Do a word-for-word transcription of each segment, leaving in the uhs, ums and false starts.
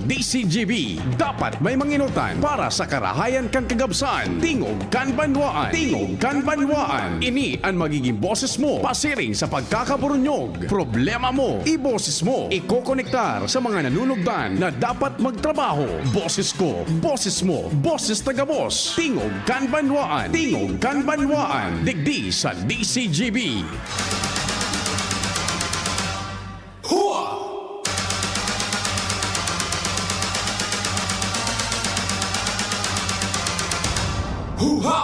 D C G B, dapat may manginutan para sa karahayan kan kagabsan. Tingog kan banwaan. Tingog kan banwaan. Ini an magiging boses mo pasiring sa pagkakaburunyog. Problema mo, iboses mo. Ikokonektar sa mga nanunugdan na dapat magtrabaho. Boses ko, boses mo, boses ta gabos. Tingog kan banwaan. Tingog kan banwaan. Digdi sa D C G B. Hua! Huha!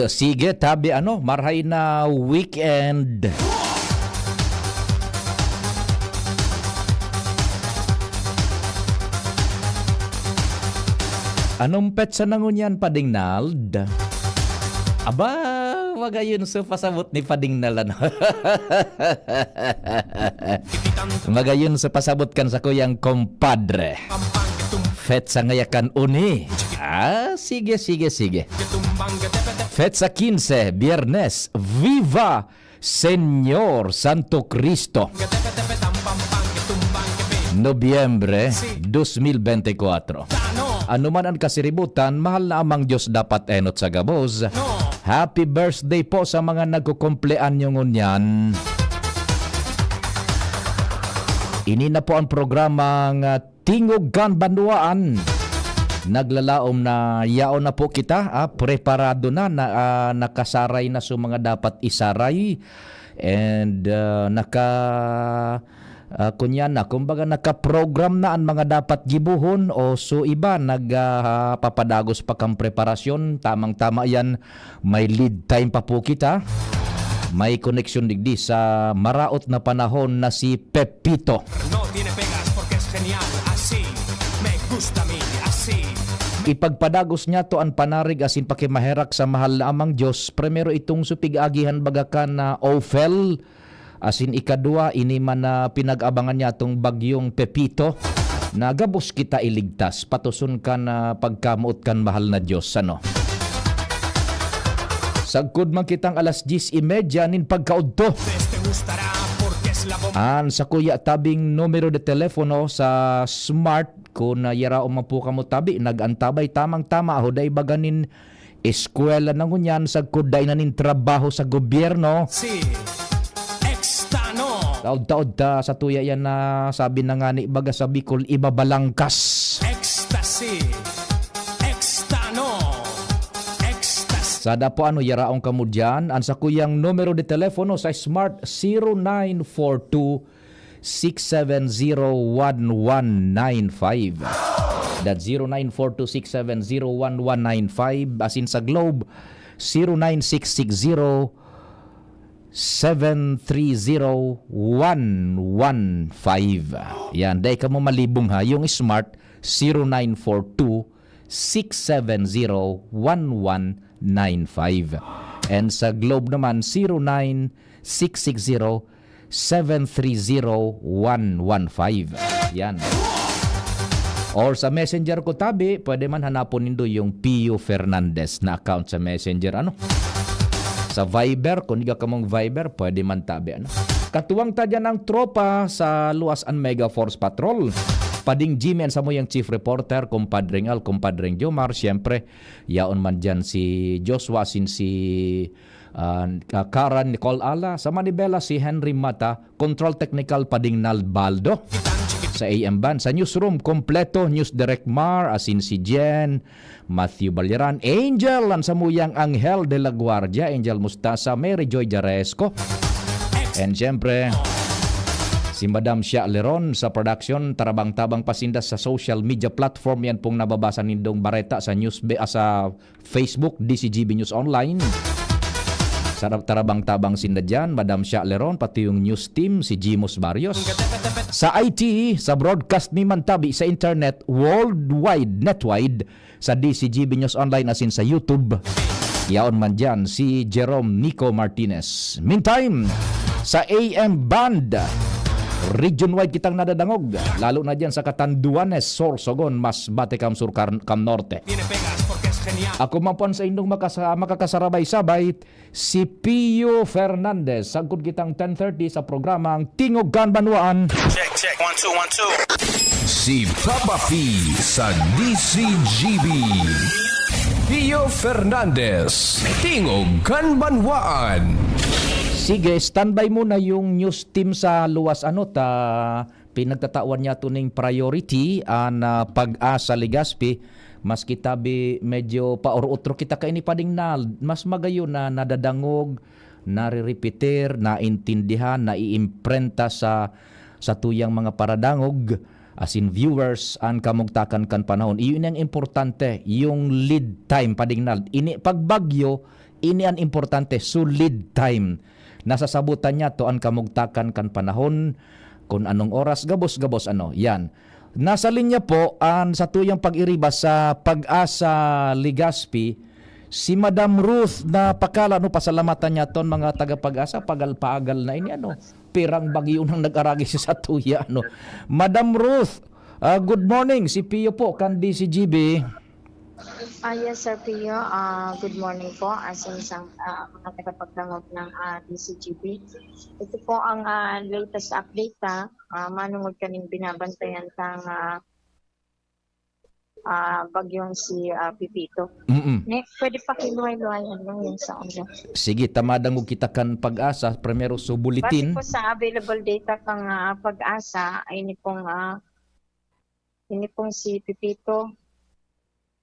Sige, tabi ano, marhay na weekend. Anong petsa na ngunyan, Pading Nald? Aba, magayon sa pasabot ni Pading Nald, ano? Magayon sa pasabot kan sakuyang kompadre. Petsa ngaya kan uni. Ah, sige, sige, sige. Petsa quince, Biyernes. Viva Señor Santo Cristo. Nobyembre dos mil bente kwatro. Ano man ang kasiributan, mahal na Amang Diyos dapat enot sa gabos. Happy birthday po sa mga nagkukumpleanyo ngunyan. Ini na po ang programang, ah, Tingog kan Banwaan. Naglalaom na yaon na po kita, ah, preparado na, na, ah, nakasaray na sa mga dapat isaray. And, ah, naka, ah, kunya na, kumbaga naka-program na ang mga dapat gibohon o so iba nag, ah, papadagos pa kang preparasyon. Tamang-tama yan, may lead time pa po kita. May koneksyon digdi sa maraot na panahon na si Pepito. No tiene pegas porque es genial, así me gusta a mí, así. Ipagpadagos niya to an panarig asin pakimaherak sa mahal na Amang Diyos. Primero, itong supig agihan baga kan na Ophel. Asin ikadwa, ini man na pinag-abangan niya tong bagyong Pepito na gabos kita iligtas. Patoson kan, ah, pagkamoot kan mahal na Diyos, ano? Sagkod man kitang alas dyes y media nin pagkaudto. An sakuya tabing numero de telepono sa Smart, kun, ah, yaraon man po kamo tabi, nag-antabay tamang-tama, huday baga nin eskwela na ngunyan, sagkod dai na nin trabaho sa gobyerno. Si Extano. Taod-taod ta sa tuya yan na sabi na nga ni baga sa Bicol, ibabalangkas. Ecstasy. Extano. Ecstasy. Sada po ano, yaraon kamo dyan. Ang sakuyang numero de telepono sa Smart, zero nine four two, six seven zero one one nine five. That's zero nine four two six seven zero one one nine five. Asin sa Globe, zero nine six six zero seven three zero one one five. Yan, dai kamo malibong ha. Yung Smart, zero nine four two six seven zero one one nine five. And sa Globe naman, zero nine six six zero seven three zero one one five. Yan. Or sa Messenger ko tabi, pwede man hanapon nindo yung Pio Fernandez na account sa Messenger, ano? Sa Viber, kung di ka kamong Viber, pwede man tabi, ano? Katuwang ta dyan ang tropa sa Luas and Mega Force Patrol. Pading Jimmy and samuyang chief reporter, kumpadring Al, kumpadring Jomar, siyempre, yaon man dyan si Joshua, sin si, ah, Karan Nicole Ala, sa Manibela si Henry Mata, Control Technical Pading Nalbaldo. Sa A M Band, sa Newsroom, kompleto, News Direct Mar, asin si Jen, Matthew Balyaran, Angel, ang samuyang Angel de la Guardia, Angel Mustasa, Mary Joy Jaresco. And siyempre, si Madam Shia Leron sa production, tarabang-tabang pasinda sa social media platform. Yan pong nababasa nindong bareta sa news be-, ah, sa Facebook, D C G B News Online. Sarap tarabang-tabang sinda dyan, Madam Shia Leron, pati yung news team, si Jimos Barrios. Sa I T, sa broadcast ni Mantabi, sa internet, worldwide, netwide, sa D C G B News Online asin sa YouTube. Yaon man dyan si Jerome Nico Martinez. Meantime, sa A M Band, region-wide kitang nadadangog, lalo na dyan sa Catanduanes, Sorsogon, Masbate, Cam Sur, Car-, Cam Norte. Ako man po ang sa inyong makasa-, makakasarabay-sabay, si Pio Fernandez. Sagkod kitang ten thirty sa programang Tingog Kan Banwaan. Check, check. One, two, one, two. Si Papa P sa D C G B. Pio Fernandez, Tingog Kan Banwaan. Sige, standby muna yung news team sa luwas, ano, ta pinagtatawan niya tuning priority an, ah, PAGASA Legazpi. Maski tabi medyo paor-otro kita kaini, Pading Nald, mas magayon na nadadangog, narirepetir, naintindihan, naiimprenta sa, sa tuyang mga paradangog, as in viewers, an kamugtakan kan panahon. Iyon ang importante, yung lead time, Pading Nald. Ini, pag bagyo, ini an importante, so lead time. Nasasabutan niya to an kamugtakan kan panahon, kung anong oras, gabos-gabos ano, yan. Nasa linya po an satuyang pag-iriba sa PAGASA Legazpi, si Madam Ruth na Pakala, no, pasalamatan niya ton mga taga PAGASA, pagal-pagal na ini, ano, pirang bagyo nang nag-aragi sa satuya, ano. Madam Ruth, ah, good morning, si Pio po, kan D C G B. Ah, yes, Sir Pio. Ah, good morning po. As in, isang, ah, mga tagapagdangog ng, ah, D C G B. Ito po ang, ah, latest update, ha. Ah, manungod kaning binabantayan tang, ah, ah, bagyong si, ah, Pepito. Mm-mm. Ne, pwede pakiluhay-luhayan lang yun sa ulo. Sige, ta madangog kita kan PAGASA. Primero, so Base bulletin. po sa available data kang, ah, PAGASA, ay ini pong, ah, ini pong si Pepito.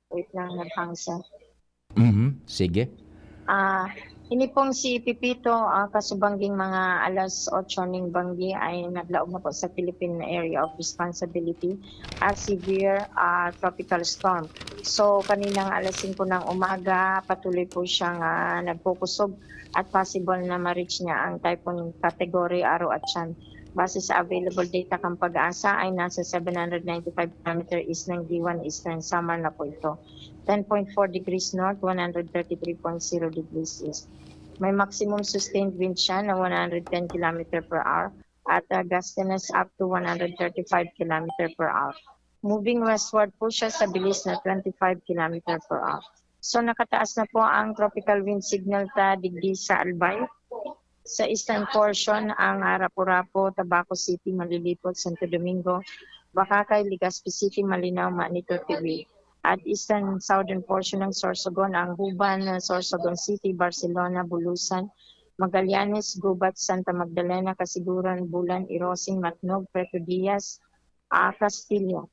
Wait lang, nag-hang siya. Mhm, sige. Ah, ini pong si Pepito, ah, kasubangging mga alas otso ning banggi ay naglaog na po sa Philippine Area of Responsibility as severe, ah, tropical storm. So, kaninang alas singko ng umaga, patuloy po siyang, ah, nagkukusog at possible na ma-reach niya ang typhoon category araw at siyan. Base sa available data kan PAGASA ay nasa seven hundred ninety-five kilometer east ng Guiuan, Eastern Samar na po ito. Ten point four degrees north, one hundred thirty-three point zero degrees east. May maximum sustained wind siya na one hundred ten kilometer per hour at, ah, gustiness up to one hundred thirty-five kilometer per hour. Moving westward po siya sa bilis na twenty-five kilometer per hour. So, nakataas na po ang tropical wind signal ta digdi sa Albay. Sa eastern portion, ang, ah, Rapu-Rapu, Tabaco City, Malilipot, Santo Domingo, Bacacay, Legazpi City, Malinao, Manito, Tabi. At eastern southern portion ng Sorsogon, ang Juban, ah, Sorsogon City, Barcelona, Bulusan, Magallanes, Gubat, Santa Magdalena, Casiguran, Bulan, Irosin, Matnog, Preto Diaz, ah, Castilla.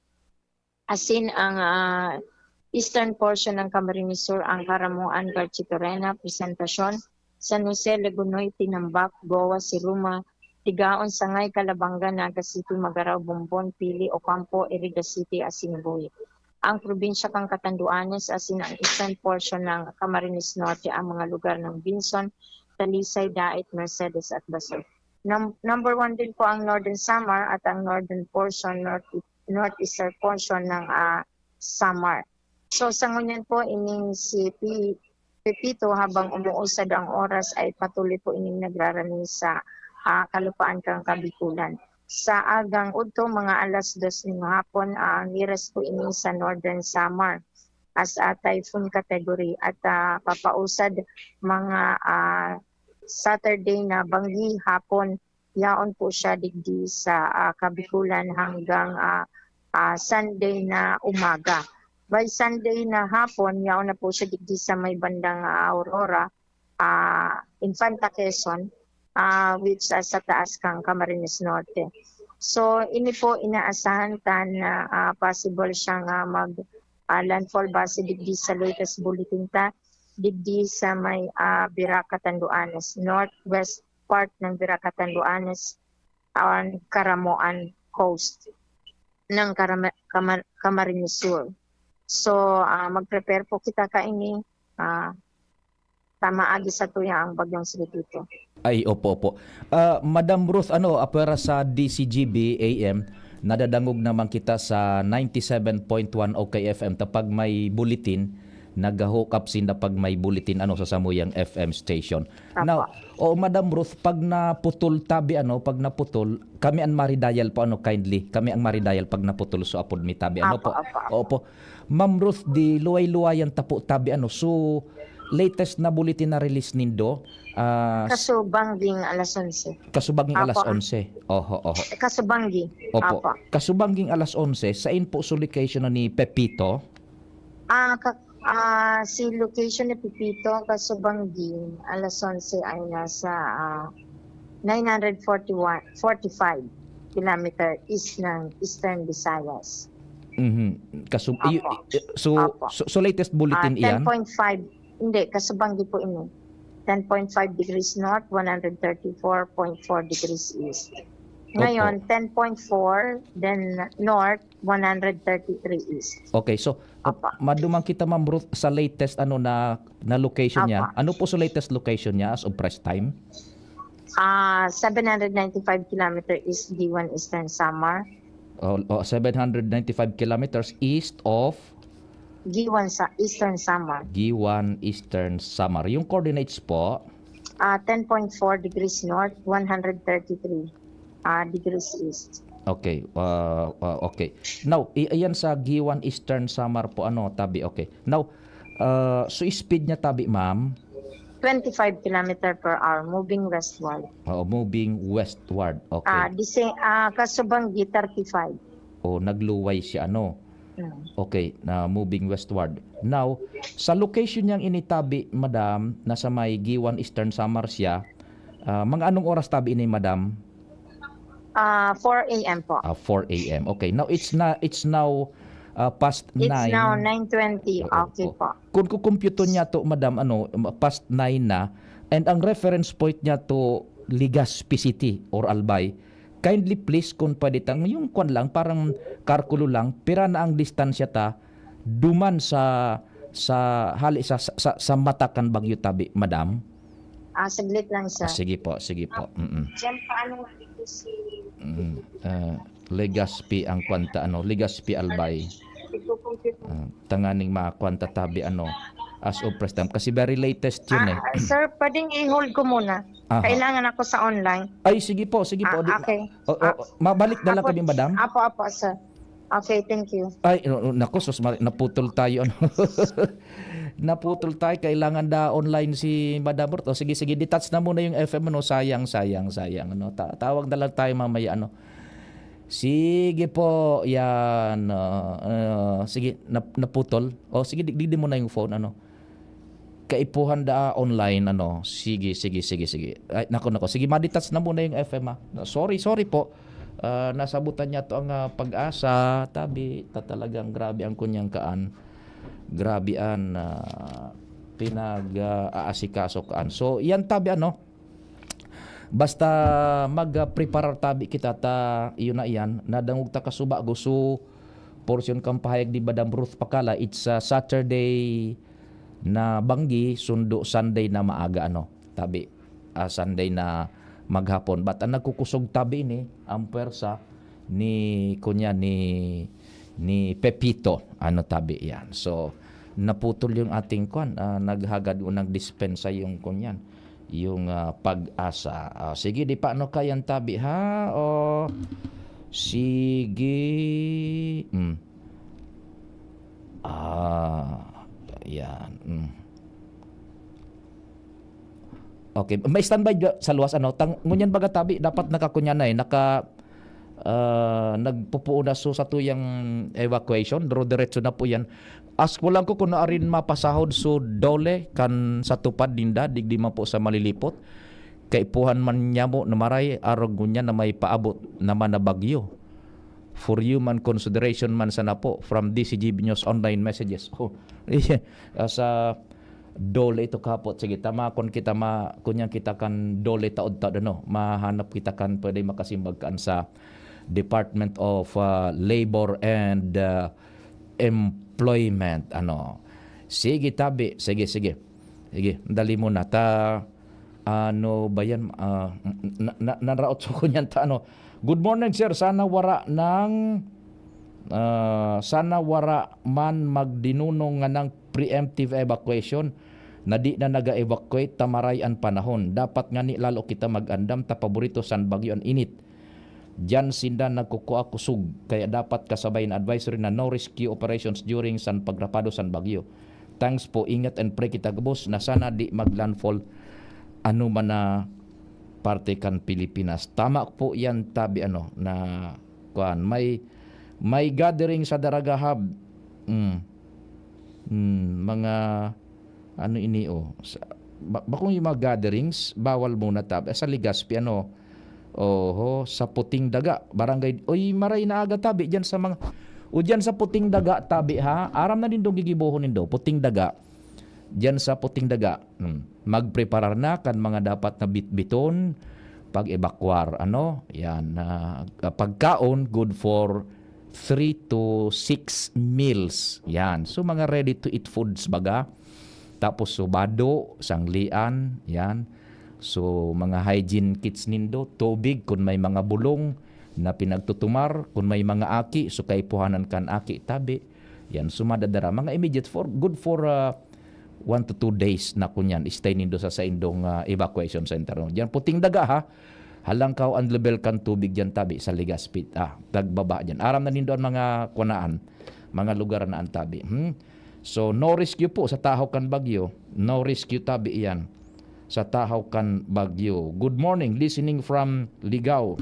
Asin ang, ah, eastern portion ng Camarines Sur, ang Caramoan, Garchitorena, Presentacion, San Jose, Legonoy, Tinambac, Goa, Siruma, Tigaon, Sangay, Calabanga, Naga City, Magarao, Bombon, Pili, Ocampo, Iriga City, asin Buhi. Ang probinsya kan Catanduanes, asin ang eastern portion ng Camarines Norte, ang mga lugar ng Binson, Talisay, Dait, Mercedes, at Basol. Num-, number one din po ang Northern Samar at ang northern portion, north, northeastern portion ng, ah, Samar. So, sa ngunyan po, ining si Pi-, Pepito, habang umuusad ang oras, ay patuloy po ining nagrarani sa, ah, kalupaan kan Kabikulan. Sa agang udto, mga alas dos nin hapon, ah, nearest po ini sa Northern Samar as a typhoon category at, ah, papausad mga, ah, Saturday na banggi hapon, yaon po siya digdi sa, ah, Kabikulan hanggang, ah, ah, Sunday na umaga. By Sunday na hapon, yaon na po siya digdi sa may bandang, ah, Aurora, ah, Infanta Quezon, ah, which, ah, sa taas kang Camarines Norte. So, ini po, inaasahan ta na, ah, possible siyang, ah, mag, ah, landfall base digdi sa latest bulletin ta, digdi sa may, ah, Virac, Catanduanes, northwest part ng Virac, Catanduanes, on Caramoan Coast ng Carama-, Cama-, Camarines Sur. So, ah, mag-prepare po kita kaini, ah, ta maagi sa tuya ang bagyong Siripito. Ay, opo, opo. Ah, Madam Ruth, ano, apwera sa D C G B A M, nadadangog naman kita sa ninety-seven point one O K F M. Tapag may bulletin, nagha-hook up sinda pag may bulletin, ano, sa samuyang F M station. Apo. Now, oo, Madam Ruth, pag naputol tabi, ano, pag naputol, kami ang maridial po, ano, kindly. Kami ang maridial pag naputol, so apod mi tabi, ano Apo, po. apo, apo. Opo. Ma'am Ruth, di luway-luwayan ta po tabi, ano. So, latest na bulletin na release nindo, ah, s- Kasubanging alas onse. kasubanging Apo. alas onse. Oho, oho. Kasubanggi. Opo. Apo. Kasubanging alas onse, sain po so location na ni Pepito? Ah, ka, ah, si location ni Pepito, Kasubanggi, alas onse ay nasa ah, nine hundred forty-one, forty-five kilometer east ng Eastern Visayas. Mhm. Kasub- Apo. y- y- so, Apo. so, so latest Ah, bulletin iyan? ten point five, hindi, Kasubanggi po ini. ten point five degrees north, one hundred thirty-four point four degrees east. Ngayon, ten point four, then north, one hundred thirty-three east. Okay, so Apa. Maduman kita, Ma'am Ruth, sa latest ano na na location niya. Apa. Ano po sa latest location niya as of press time? Ah, seven hundred ninety-five kilometer east, Guiuan, Eastern Samar. Oh, oh, seven hundred ninety-five kilometers east of Guiuan sa Eastern Samar. Guiuan, Eastern Samar. Yung coordinates po, Ah, ten point four degrees north, one hundred thirty-three ah, degrees east. Okay, ah, ah, okay. Now, i- ayan sa Guiuan, Eastern Samar po, ano, tabi, okay. Now, ah, so speed niya tabi, ma'am? Twenty-five kilometer per hour, moving westward. Oo, moving westward. Okay. Ah, di si, ah, Kasubanggi, thirty-five. O, nagluway siya, ano? Hmm. Okay, na moving westward. Now, sa location niyang initabi, madam, nasa may Guiuan, Eastern Samar siya, ah, mga anong oras tabi ini, madam? Ah, four a.m. po. Ah, four a.m. Okay. Now, it's na it's now ah, past It's nine. Now nine twenty. Oo, Okay oo. Po. Kung kukumpyuton niya to, madam, ano, past nine na, and ang reference point niya to Legazpi City or Albay, kindly please, kung pwede tang, yung kwan lang, parang karkulo lang, pira na ang distansya ta duman sa sa hali sa sa, sa mata kan bagyo tabi, madam? Ah, saglit lang, sir. Ah, sige po, sige po. Mm-mm. Diyan, paano nga dito si... Mm, ah, Legazpi ang kwanta, ano, Legazpi Albay. Ito-compute mo. Ah, tanganing makwanta tabi, ano, as of press time. Kasi very latest yun eh. Ah, sir, pwedeng i-hold ko muna. Aha. Kailangan ako sa online. Ay, sige po, sige po. Ah, Di- okay. O, o, mabalik na lang Apo, kami, madam. Apo, apo, sir. Okay, thank you. Ay, no, no, naku, sus, mari-, naputol tayo, ano. Naputol tayo, kailangan da online si Madam Ruth. O, sige, sige, detach na muna yung F M, ano, sayang, sayang, sayang, ano. Ta- tawag na lang tayo mamaya, ano. Sige po, yan. Ah, ah, sige, nap- naputol. O, sige, di, di mo na yung phone, ano. Kaipuhan da online, ano. Sige, sige, sige, sige. Ay, nako, nako. Sige, madetach na muna yung F M, ah. Sorry, sorry po. Ah, nasabutan niya to ang ah, pag-asa. Tabi, ta talagang grabe ang kunyang kaan. Grabe an ah, pinag-aasikaso kaan. So, yan tabi, ano. Basta mag-preparar tabi kita ta, iyo na iyan. Nadangog ta kasuba, gusto portion kang pahayag ni Madam Ruth Pakala. It's ah, Saturday na banggi, sundo Sunday na maaga, ano. Tabi, ah, Sunday na maghapon. But ang nagkukusog tabi ini, ang pwersa ni, kunya, ni, ni Pepito. Ano tabi yan. So, naputol yung ating kwan. Ah, naghagad o nagdispensa yung kunyan. Yung ah, pag-asa. Ah, sige, di pa ano kayan tabi, ha? O, sige. Mm. Ah, yan. Mm. Okay, may standby dya sa luwas, ano? Tang, ngunyan baga tabi, dapat nakakunyan na eh. Naka, ah, nagpupuon na so sa tuyang evacuation, duro diretso na po yan. Ask mo lang ko kung naarin mapasahod so dole kan sa tupad ninda, digdi man po sa Malilipot. Kaipuhan man niya mo na maray, arog ngunyan na may paabot naman na bagyo. For human consideration man sana po from D C G B News Online Messages. Oh, sa dole ito kapot. Sige, tama kun kita ma, kunyan kita kan dole taod-taod, ano, mahanap kita kan pwede makasimbag kaan sa Department of ah, Labor and ah, Employment, ano. Sige, tabi. Sige, sige. Sige, dali mo na. Ta, ano ba yan? Ah, na, na, naraot sa kunyan ta, ano. Good morning, sir. Sana wara nang, ah, sana wara man magdinunong nga nang preemptive evacuation na di na naga-evacuate ta maray an panahon. Dapat ngani lalo kita mag-andam ta paborito san bagyo an init. Diyan sinda nagkukua kusog, kaya dapat kasabay na advisory na no rescue operations during san pagrapado san bagyo. Thanks po, ingat and pray kita gabos na sana di mag-landfall ano man na parte kan Pilipinas. Tama po yan, tabi, ano, na kuan, may, may gathering sa Daraga Hub. Mm. Mm, mga, ano ini, oh, sa, ba-, bakong yung mga gatherings, bawal muna, tabi. Sa Legazpi, ano, oho, sa Puting Daga, barangay, oy, maray na aga, tabi, dyan sa mga, o dyan sa Puting Daga, tabi, ha? Aram na nindong gigibohon nindo, Puting Daga. Diyan sa Puting Daga, hmm, magpreparar na kan mga dapat na bitbiton, pag-ebakwar, ano, yan, ah, pagkaon, good for three to six meals. Yan. So, mga ready to eat foods baga. Tapos, subado, sanglian, yan. So, mga hygiene kits nindo, tubig, kung may mga bulong na pinagtutumar, kung may mga aki, so kaipuhanan kan aki, tabi. Yan, so madadara. Mga immediate for, good for, ah, one to two days na kunyan, stay nindo sa saindong, ah, evacuation center, no? Diyan, Puting Daga, ha? Halangkaw ang level kan tubig diyan, tabi, sa Legazpi. Ah, tagbaba diyan. Aram na nindo ang mga kunaan, mga lugar na ang tabi. Hmm? So, no rescue po sa tahaw kan bagyo. No rescue, tabi, iyan. Sa tahaw kan bagyo. Good morning, listening from Ligao.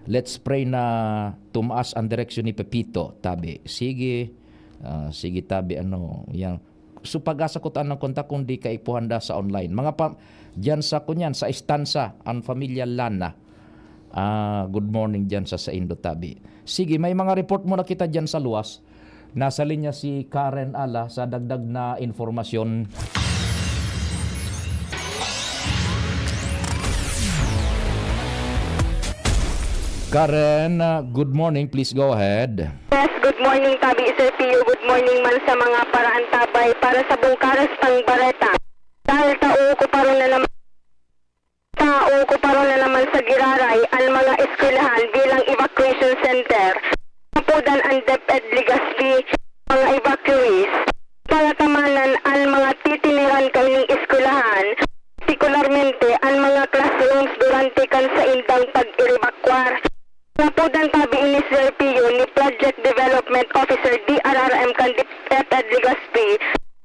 Let's pray na tumaas ang direksyon ni Pepito, tabi. Sige, ah, sige, tabi, ano, yan. So, pag-asa ko taan ng kontak kung di kaipuhan da sa online. Mga pa, dyan sa kunyan, sa Estansa, ang pamilya Lana. Ah, good morning dyan sa saindo, tabi. Sige, may mga report muna kita dyan sa luwas. Nasa linya si Karen Ala sa dagdag na informasyon. Karen, uh, good morning. Please go ahead. Yes, good morning, tabi, Sir Pio. Good morning man sa mga paraantabay para sa Bungkaras pang Bareta. Dahil tao ko paron na naman Tao ko paron na naman sa Giraray an mga eskwelahan bilang evacuation center. Napudan an DepEd Legazpi, mga evacuees. Pangatamanan an mga titiniran kaining eskwelahan, partikularmente an mga classrooms durante kan saindang pag-erebakwar. Napudan tabi ini si R P U ni Project Development Officer D R R M kan DepEd Legazpi,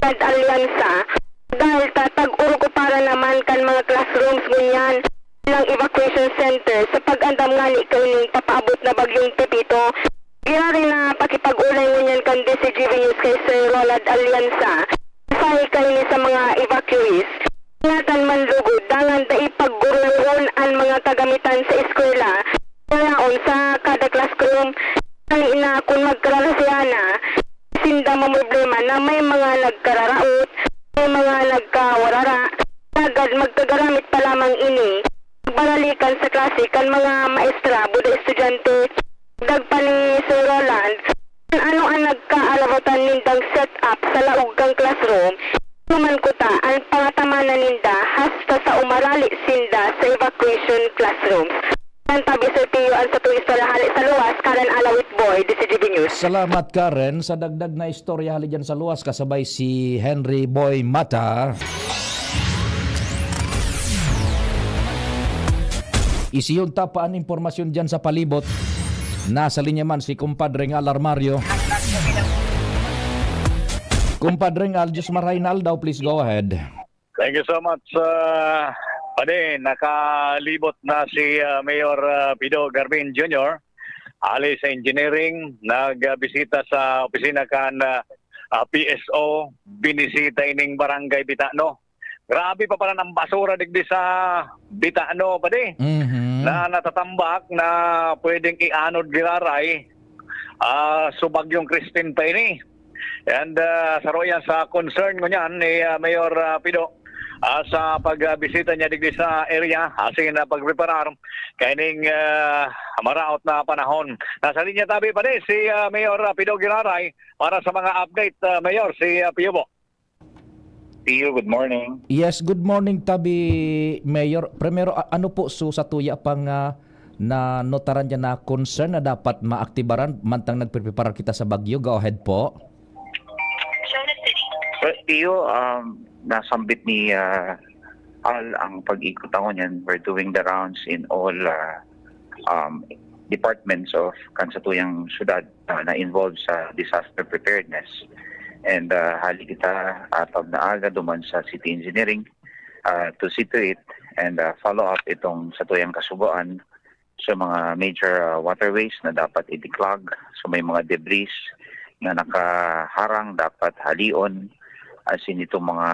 Rad Alianza, dahil ta tag-orok para naman kan mga classrooms ngunyan bilang evacuation center sa pag-andam ngani kaining papaabot na bagyong Pepito. Giraray na pakipag-olay ngunyan kan D C G B News kay Sir Roland Alianza. Sahi kaini sa mga evacuees. Ingatan man lugod, dangan dai paggurulohon an mga kagamitan sa eskwela, yaon sa kada classroom. Dali na kun magkararasihan na, sinda mamroblema na may mga nagkararaot, may mga nagkawarara, sagad magkagaramit pa lamang ini. Baralikan sa klase kan mga maestra, buda estudyante, dagpa ni Sir Roland, ano an nagkaalabotan nindang set-up sa laog kan classroom? Naman kuta an pangatamanan ninda hasta sa umarali sinda sa evacuation classrooms. An tabi, Sir Pio, an satong istorya hale sa luwas, Karen Alawit Boy, D C G B News. Salamat, Karen. Sa dagdag na istorya hale dyan sa luwas, kasabay si Henry Boy Mata. Isihon ta pa an impormasyon dyan sa palibot. Nasa linya man si Kumpadre Ngal Armario. Kumpadre Ngal, Diyos marahay na aldaw, please go ahead. Thank you so much, ah, Padi. Nakalibot na si, ah, Mayor, ah, Pido Garmin Junior hale sa engineering, nagbisita sa opisina kan, ah, ah, P S O, binisita ining barangay Bitano. Grabe pa pala ang basura digdi sa Bitano, Padi. Mhm. Na natatambak na pwedeng ianod giraray, ah, so Bagyong Christine pa ini. And, ah, saro yan sa concern ngunyan ni, ah, Mayor, ah, Pido, ah, sa pagbisita niya digdi sa area, asin na pagpreparar kaining, ah, maraot na panahon. Nasa linya tabi pa din si, ah, Mayor, ah, Pido Giraray para sa mga update, ah, Mayor, si, ah, Pio po. Pio, good morning. Yes, good morning, tabi, Mayor. Primero, a-, ano po so sa tuya pang, ah, na notaran dyan na concern na dapat maaktibaran mantang nagpreparar kita sa bagyo? Go ahead po. Well, Pio, um, nasambit ni, ah, Al ang pag-ikot ako niyan. We're doing the rounds in all, ah, um, departments of kan satuyang syudad, ah, na involved sa disaster preparedness. And, ah, hali kita atap na aga duman sa city engineering, ah, to see to it and, ah, follow up itong satuyang kasugoan sa mga major, ah, waterways na dapat i-declog. So, may mga debris na nakaharang, dapat halion. As in, itong mga,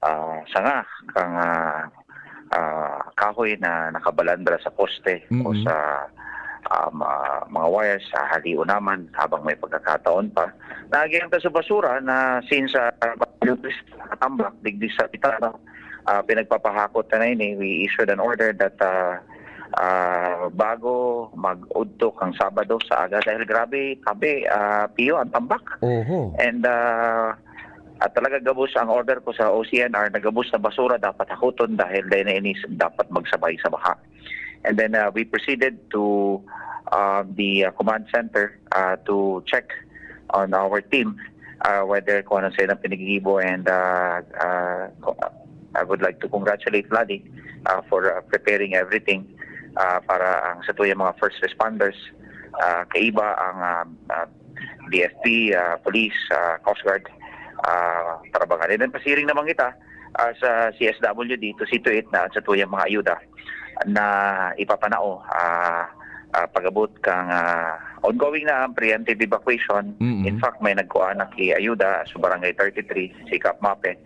ah, sanga, kang, ah, ah, kahoy na nakabalandra sa poste o Mm. sa, ah, ma-, mga wires, ah, halion naman habang may pagkakataon pa. Naagihan ta sa basura na since, ah, nakatambak digdi sa pitana, ah, pinagpapahakot na ini. We issued an order that, ah, ah, bago mag-udto kang Sabado sa aga, dahil grabe, tabi, ah, Pio, ang tambak. Oho. And, ah, at talaga gabos ang order ko sa O C N R na gabos na basura dapat hakuton dahil dahil na inis dapat magsabay sa baha. And then, ah, we proceeded to, ah, the, ah, command center, ah, to check on our team, ah, whether kung ano sila pinaghihibo. And, ah, ah, I would like to congratulate Vladi, ah, for, ah, preparing everything, ah, para ang satuyang mga first responders, ah, kaiba ang, ah, ah, D F P, ah, police, ah, Coast Guard, ah, Tarabangan. And then pasiring naman kita, ah, sa C S W D to see to it na ang satuyang mga ayuda na ipapanao, ah, ah, pag-abot kang, ah, ongoing na ang preemptive evacuation. Mm-mm. In fact, may nagkuha na ki ayuda sa Barangay thirty-three, si Kap Mape.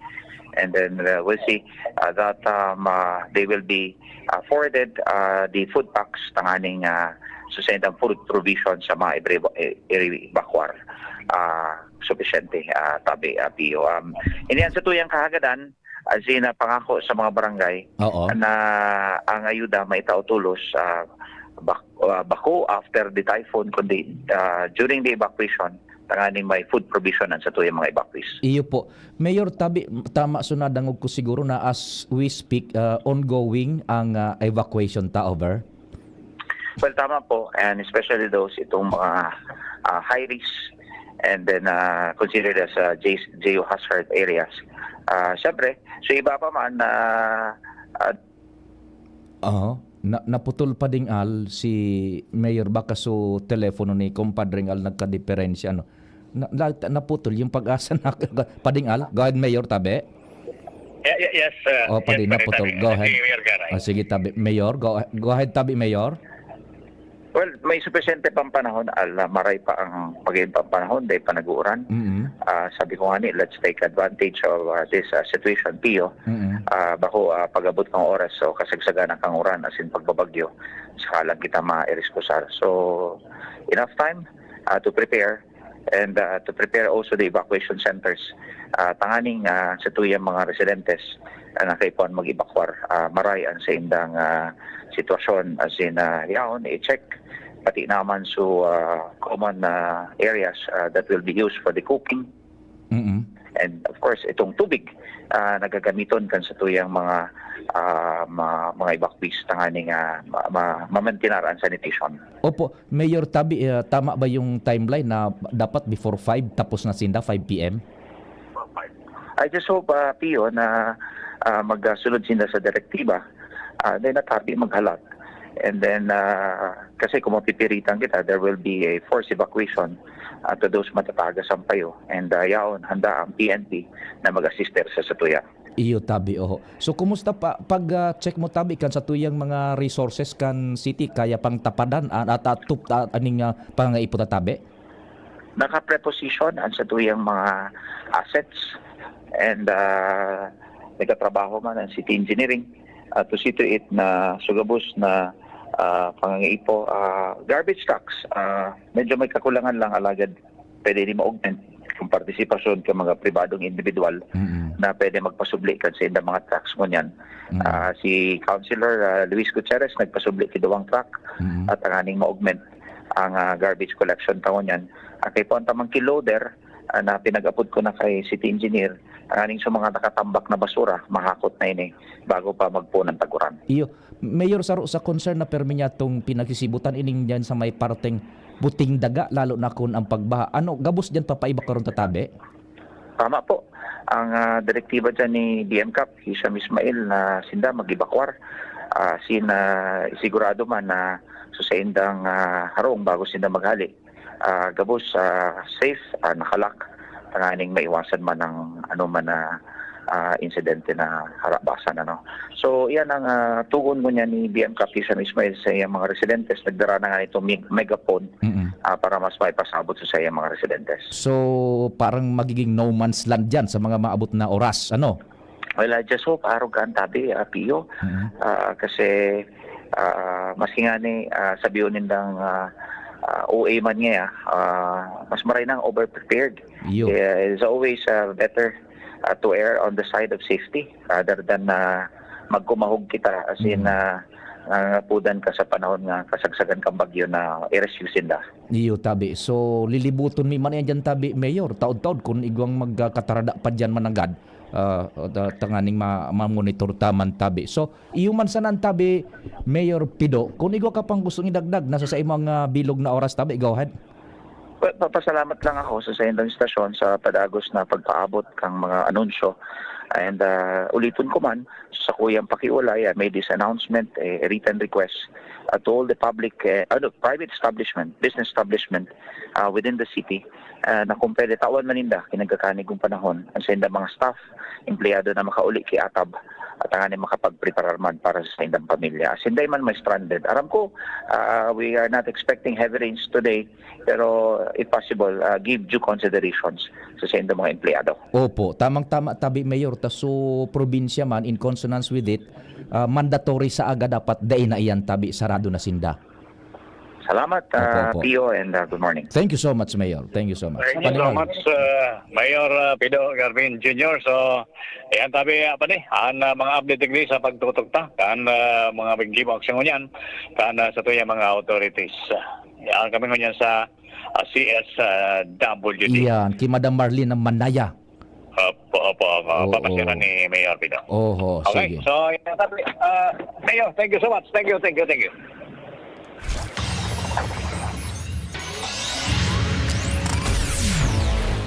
And then, uh, we'll see, uh, that, um, uh, they will be, uh, forwarded, uh, the food packs tanganing, uh, sustained ang food provision sa mga ibre-, i-, i-evacuar. Uh, sufisyente, uh, tabi, uh, Pio. Um, ini ang satuyang kahagadan, as in, uh, pangako sa mga barangay Oo. na ang ayuda maitao tolos, uh, bak-, uh, bako after the typhoon, kundi, uh, during the evacuation, tanganing may food provision ang satuyang mga evacuees. Iyo po. Mayor, tabi, tama so nadangog ko siguro na as we speak, ah, ongoing ang, ah, evacuation ta, over? Well, tama po, and especially those itong mga, ah, high risk and then, ah, considered as, ah, J-, geohazard areas. Ah, siyempre, so iba pa man na, ah, Oo. Na, naputol pa ding al si Mayor, baka so telepono ni Compadre Al nagkadiperensya, ano. Na, na, naputol yung pag-asa na Pading Al. Go ahead, Mayor, tabi. Ye-, ye-, yes, uh, Oh, yes, padi, Pare naputol. Tabi. Go ahead. Si Mayor Garay. Ah, sige, tabi. Mayor, go, go ahead, tabi, Mayor. Well, may supisyente pang panahon, Al, na maray pa ang pag-iinit pang panahon, dahil pa nag-uuran. Mm-mm. Ah, sabi ko nga ni, let's take advantage of, ah, this, ah, situation, Pio. Mm-mm. Ah, bako, ah, pag-abot ng oras, so kasagsagan ng kanguran, as in pagbabagyo, saka lang kita ma-iriskusar. So, enough time, ah, to prepare and, ah, to prepare also the evacuation centers. Ah, tanganing, ah, satuyang mga residentes, ah, na kaipuhan mag-evacuar. Ah, maray ang saindang, ah, sitwasyon, as in, ah, yaon, i-check. Pati naman so, ah, common, ah, areas, ah, that will be used for the cooking. Mm-mm. And of course, itong tubig, ah, nagagamiton kan satuyang mga, ah, ma-, mga evacuees tanganing, ah, ma-, ma-, mamantinar ang sanitation. Opo, Mayor, tabi, ah, tama ba yung timeline na dapat before five tapos na sinda, five P M? I just hope, ah, Pio, na, ah, magsunod sinda sa direktiba, ah, then at habi maghalat. And then, ah, kasi kung mapipiritan kita, there will be a forced evacuation, ah, to those matataga sampayo. And, ah, yaon, handa ang P N P na mag-assist sa satuya. Iyo, tabi, oho. So, kumusta pa, pag, ah, check mo, tabi, kan satuyang mga resources kan city, kaya pang tapadan, ah, at, at, tup-, ah, aning, ah, pangangaipo ta, tabi? Naka-preposition ang satuyang mga assets and, ah, nagtatrabaho man ang city engineering, ah, to see to it na sugabos na, ah, pangangaipo, ah, garbage trucks, ah, medyo may kakulangan lang, alagad pwede ni ma-augment yung partisipasyon ng mga pribadong individual Mm-mm. na pwede magpasubli kan sa indang mga trucks ngunyan. Mm-mm. Ah, si Councilor, ah, Luis Gutierrez nagpasubli ki duwang truck Mm-mm. at tanganing ma-augment ang, ah, garbage collection ta ngunyan. Ah, kaipuhan ta man ki loader, ah, na pinag-apod ko na kay city engineer, tanganing sa mga nakatambak na basura, mahakot na ini bago pa magpuon ang taguran. Iyo, Mayor, saro sa concern na permi niya tong pinagsisibutan ining diyan sa may parteng Buting Daga, lalo na kun ang pagbaha. Ano, gabos diyan papaiba karon ta, tabi? Tama po. Ang, ah, direktiba diyan ni B M Cap, Hisham Ismail, na sinda mag-evacuar. Ah, sin, ah, sigurado man na sa saindang, ah, harong bago sinda maghali, ah, gabos, ah, safe, ah, nakalak, tanganing maiwasan man ang ano man na, ah, insidente na harabasan, ano. So, iyan ang, ah, tugon ngunyan ni B M Cap Hisham Ismail sa iyang mga residentes. Nagdara na nga itong meg-, megaphone, Mm. ah, para mas maipasabot sa saiyang mga residentes. So, parang magiging no man's land diyan sa mga maabot na oras, ano? Well, I just hope arog ka ang tabi, ah, Pio. Mm. Ah, kasi, ah, maski nga ni, ah, sabihon nindang, ah, ah, O A man niya, ah, mas maray nang over-prepared. Iyo. Kaya it's always, ah, better, ah, to err on the side of safety rather than na magkumahog kita, as in, Mm. ah, ah, pudan ka sa panahon nga kasagsagan kang bagyo na i-rescue sinda. Iyo, tabi. So, lilibuton mi man yan dyan, tabi, Mayor. Taod-taod, kung igwang magkatarada pa dyan mananggad, ah, ta-, tanganing ma-, ma-monitor ta man, tabi. So, iyo man sana an tabi, Mayor Pido, kung igwa ka pang gustong idagdag na sa, sa imong, ah, bilog na oras, tabi, go ahead. Well, papasalamat lang ako sa saindang istasyon sa padagos na pagpaabot kang mga anunsyo. And, ah, uliton ko man, sa kuyang pakiwala, I made this announcement, a written request, ah, to all the public, eh, ano, private establishment, business establishment, ah, within the city, ah, na kung pwede, tawan man ninda, kinagakanig kong panahon, ang saindang mga staff, empleyado na makauli ki atab, at tanganing makapagpreparar man para sa saindang pamilya. Sinday man may stranded. Aram ko, ah, we are not expecting heavy rains today, pero if possible, ah, give due considerations sa saindang mga empleyado. Opo, tamang-tama, tabi, Mayor. Ta so, probinsya man, in consonance with it, ah, mandatory sa aga dapat dai na iyan, tabi, sarado na sinda. Salamat, Opo, ah, opo. Pio, and, ah, good morning. Thank you so much, Mayor. Thank you so much. Thank you so Panimal. much, uh, Mayor, uh, Pido Garvin Junior. So, ayan, tabi, apa ni, ang, uh, mga update digdi sa pagtutok ta, kan, uh, mga gibo aksyon ngunyan, kan, uh, sa tuyang mga authorities. Uh, yan kami ngunyan sa, uh, C S W D. Iyan, ki Madam Marlene Manaya. Opo, opo, opo. Oo. Papasyalan ni Mayor Pido. Oho, Okay, sige. so, yan, tabi, uh, Mayor, thank you so much. Thank you, thank you, thank you.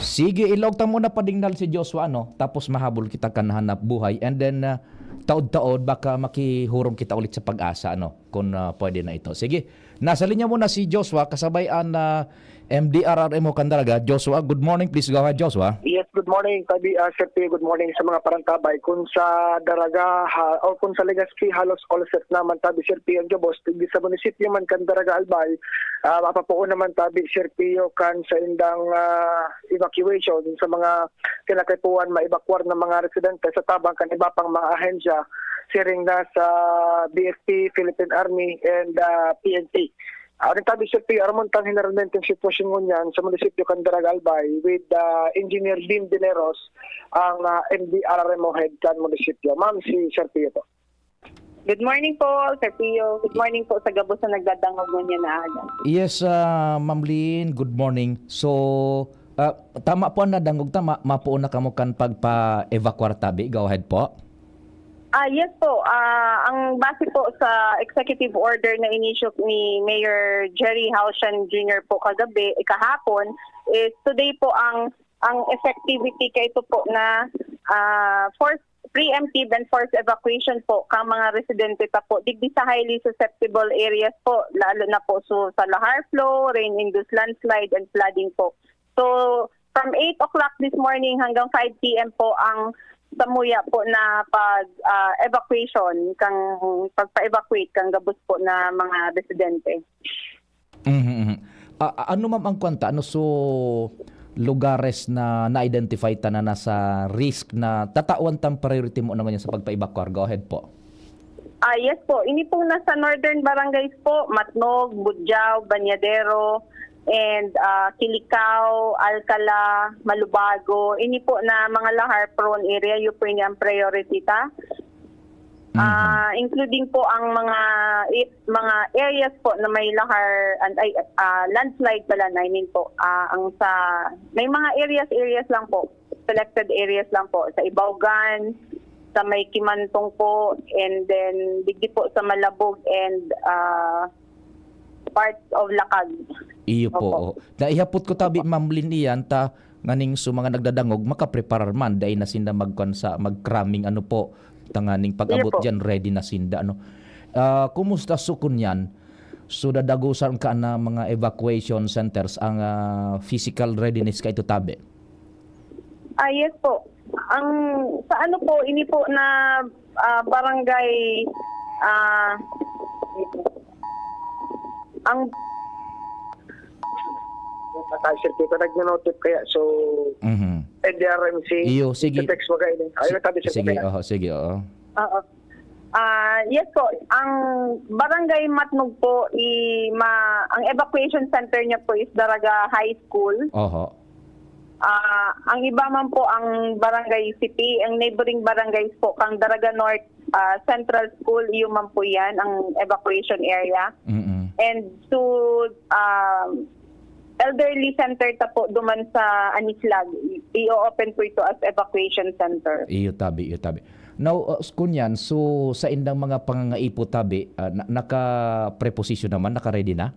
Sige, ilaog ta muna padingnal si Joshua, ano? Tapos mahabol kita kan hanap buhay. And then, ah, taod-taod, baka makihurong kita ulit sa Pag-asa, ano? Kung, ah, pwede na ito. Sige, nasa linya muna si Joshua, kasabay an, ah, M D R R M O kan Daraga. Joshua, good morning. Please go ahead, Joshua. Yes, good morning, Tabi, ah, Sir P. Good morning sa mga parantabay. Kung sa Daraga, ha, o kung sa Legazpi, halos all set naman, Tabi, Sir P, ang gabos. Digdi sa munisipyo man kan Daraga Albay, ah, mapapuon naman, Tabi, Sir Pio, kan saindang, ah, evacuation sa mga kinakaipuhan maibakwar ng mga residente sa tabang kan iba pang mga ahensya, siring na sa B F P, Philippine Army, and, ah, P N P. Ah, ang tabi, Sir Pio, aramon tang generalmente ang sitwasyon ngunyan sa munisipyo kan Daraga Albay with, ah, Engineer Dean Dineros, ang, ah, M D R R M O head kan munisipyo. Ma'am, si Sir Pio po. Good morning po, Sir Pio. Good morning po sa gabos na nagdadangog ngunyan na aga. Yes, ah, Ma'am Lynn, good morning. So, ah, tama po ang nadangog ta, ma-, mapuon na kamo kan pagpa-evacuar tabi. Go ahead po. Ah, yes po. Ah, ang base po sa executive order na in-issue ni Mayor Jerry Hausian Junior po kagabi, eh, kahapon, is today po ang, ang effectivity kay ito po na, ah, forced, preemptive and forced evacuation po kang mga residente ta po digdi sa highly susceptible areas po, lalo na po so, sa lahar flow, rain-induced landslide and flooding po. So, from eight o'clock this morning hanggang five P M po ang samuya po na pag, ah, evacuation, kang pagpa-evacuate kang gabos po na mga residente. Mhm, mhm. Ah, ah, ano, ma'am, ang kwanta? Ano so lugares na na-identify ta na nasa risk na tatawan tang priority mo naman yan sa pagpa-evacuar? Go ahead po. Ah, yes po. Ini pong nasa northern barangays po, Matnog, Budjao, Bañadero, and, ah, Kilicao, Alcala, Malubago. Ini po na mga lahar prone area, yun po ini ang priority ta. Mhm. Ah, including po ang mga i-, mga areas po na may lahar, an-, ay, ah, landslide pala, I mean po. Ah, ang sa, may mga areas, areas lang po. Selected areas lang po. Sa Ibaugan, sa may Kimantong po, and then digdi po sa Malabog and, ah, parts of Lakag. Iyo po, Opo. oh. Na ihapot ko tabi, Opo. Ma'am Lynn, iyan ta nganing so mga nagdadangog, makapreparar man, dai na sinda magkuan sa, mag-cramming, ano po, tanganing pag-abot Iyo po. diyan, ready na sinda, ano. Ah, kumusta so kunyan? So, dadagosan ka na mga evacuation centers ang, ah, physical readiness ka ito tabi? Ah, yes po. Ang, sa ano po, ini po na, ah, barangay, ah, ang Naka-circuit ko, nagno-notif kaya, so, Mhm. N D R M C, Iyo, sige. Text mo kayo. Ayun, Si-, tabi sa sige, kaya. oho, sige, oo. Oo. Ah, yes po, ang Barangay Matnog po, i-, ma-, ang evacuation center niya po is Daraga High School. Oho. Ah, ang iba man po, ang Barangay Sipi, ang neighboring barangays po, kang Daraga North, ah, Central School, iyo man po yan, ang evacuation area. Mm-mm. And to, ah, elderly center ta po, duman sa Anislag, i-, i-open po ito as evacuation center. Iyo tabi, iyo tabi. Now, uh, kunyan, so, sa indang mga pangangaipo tabi, ah, na-, naka-preposition naman, naka-ready na?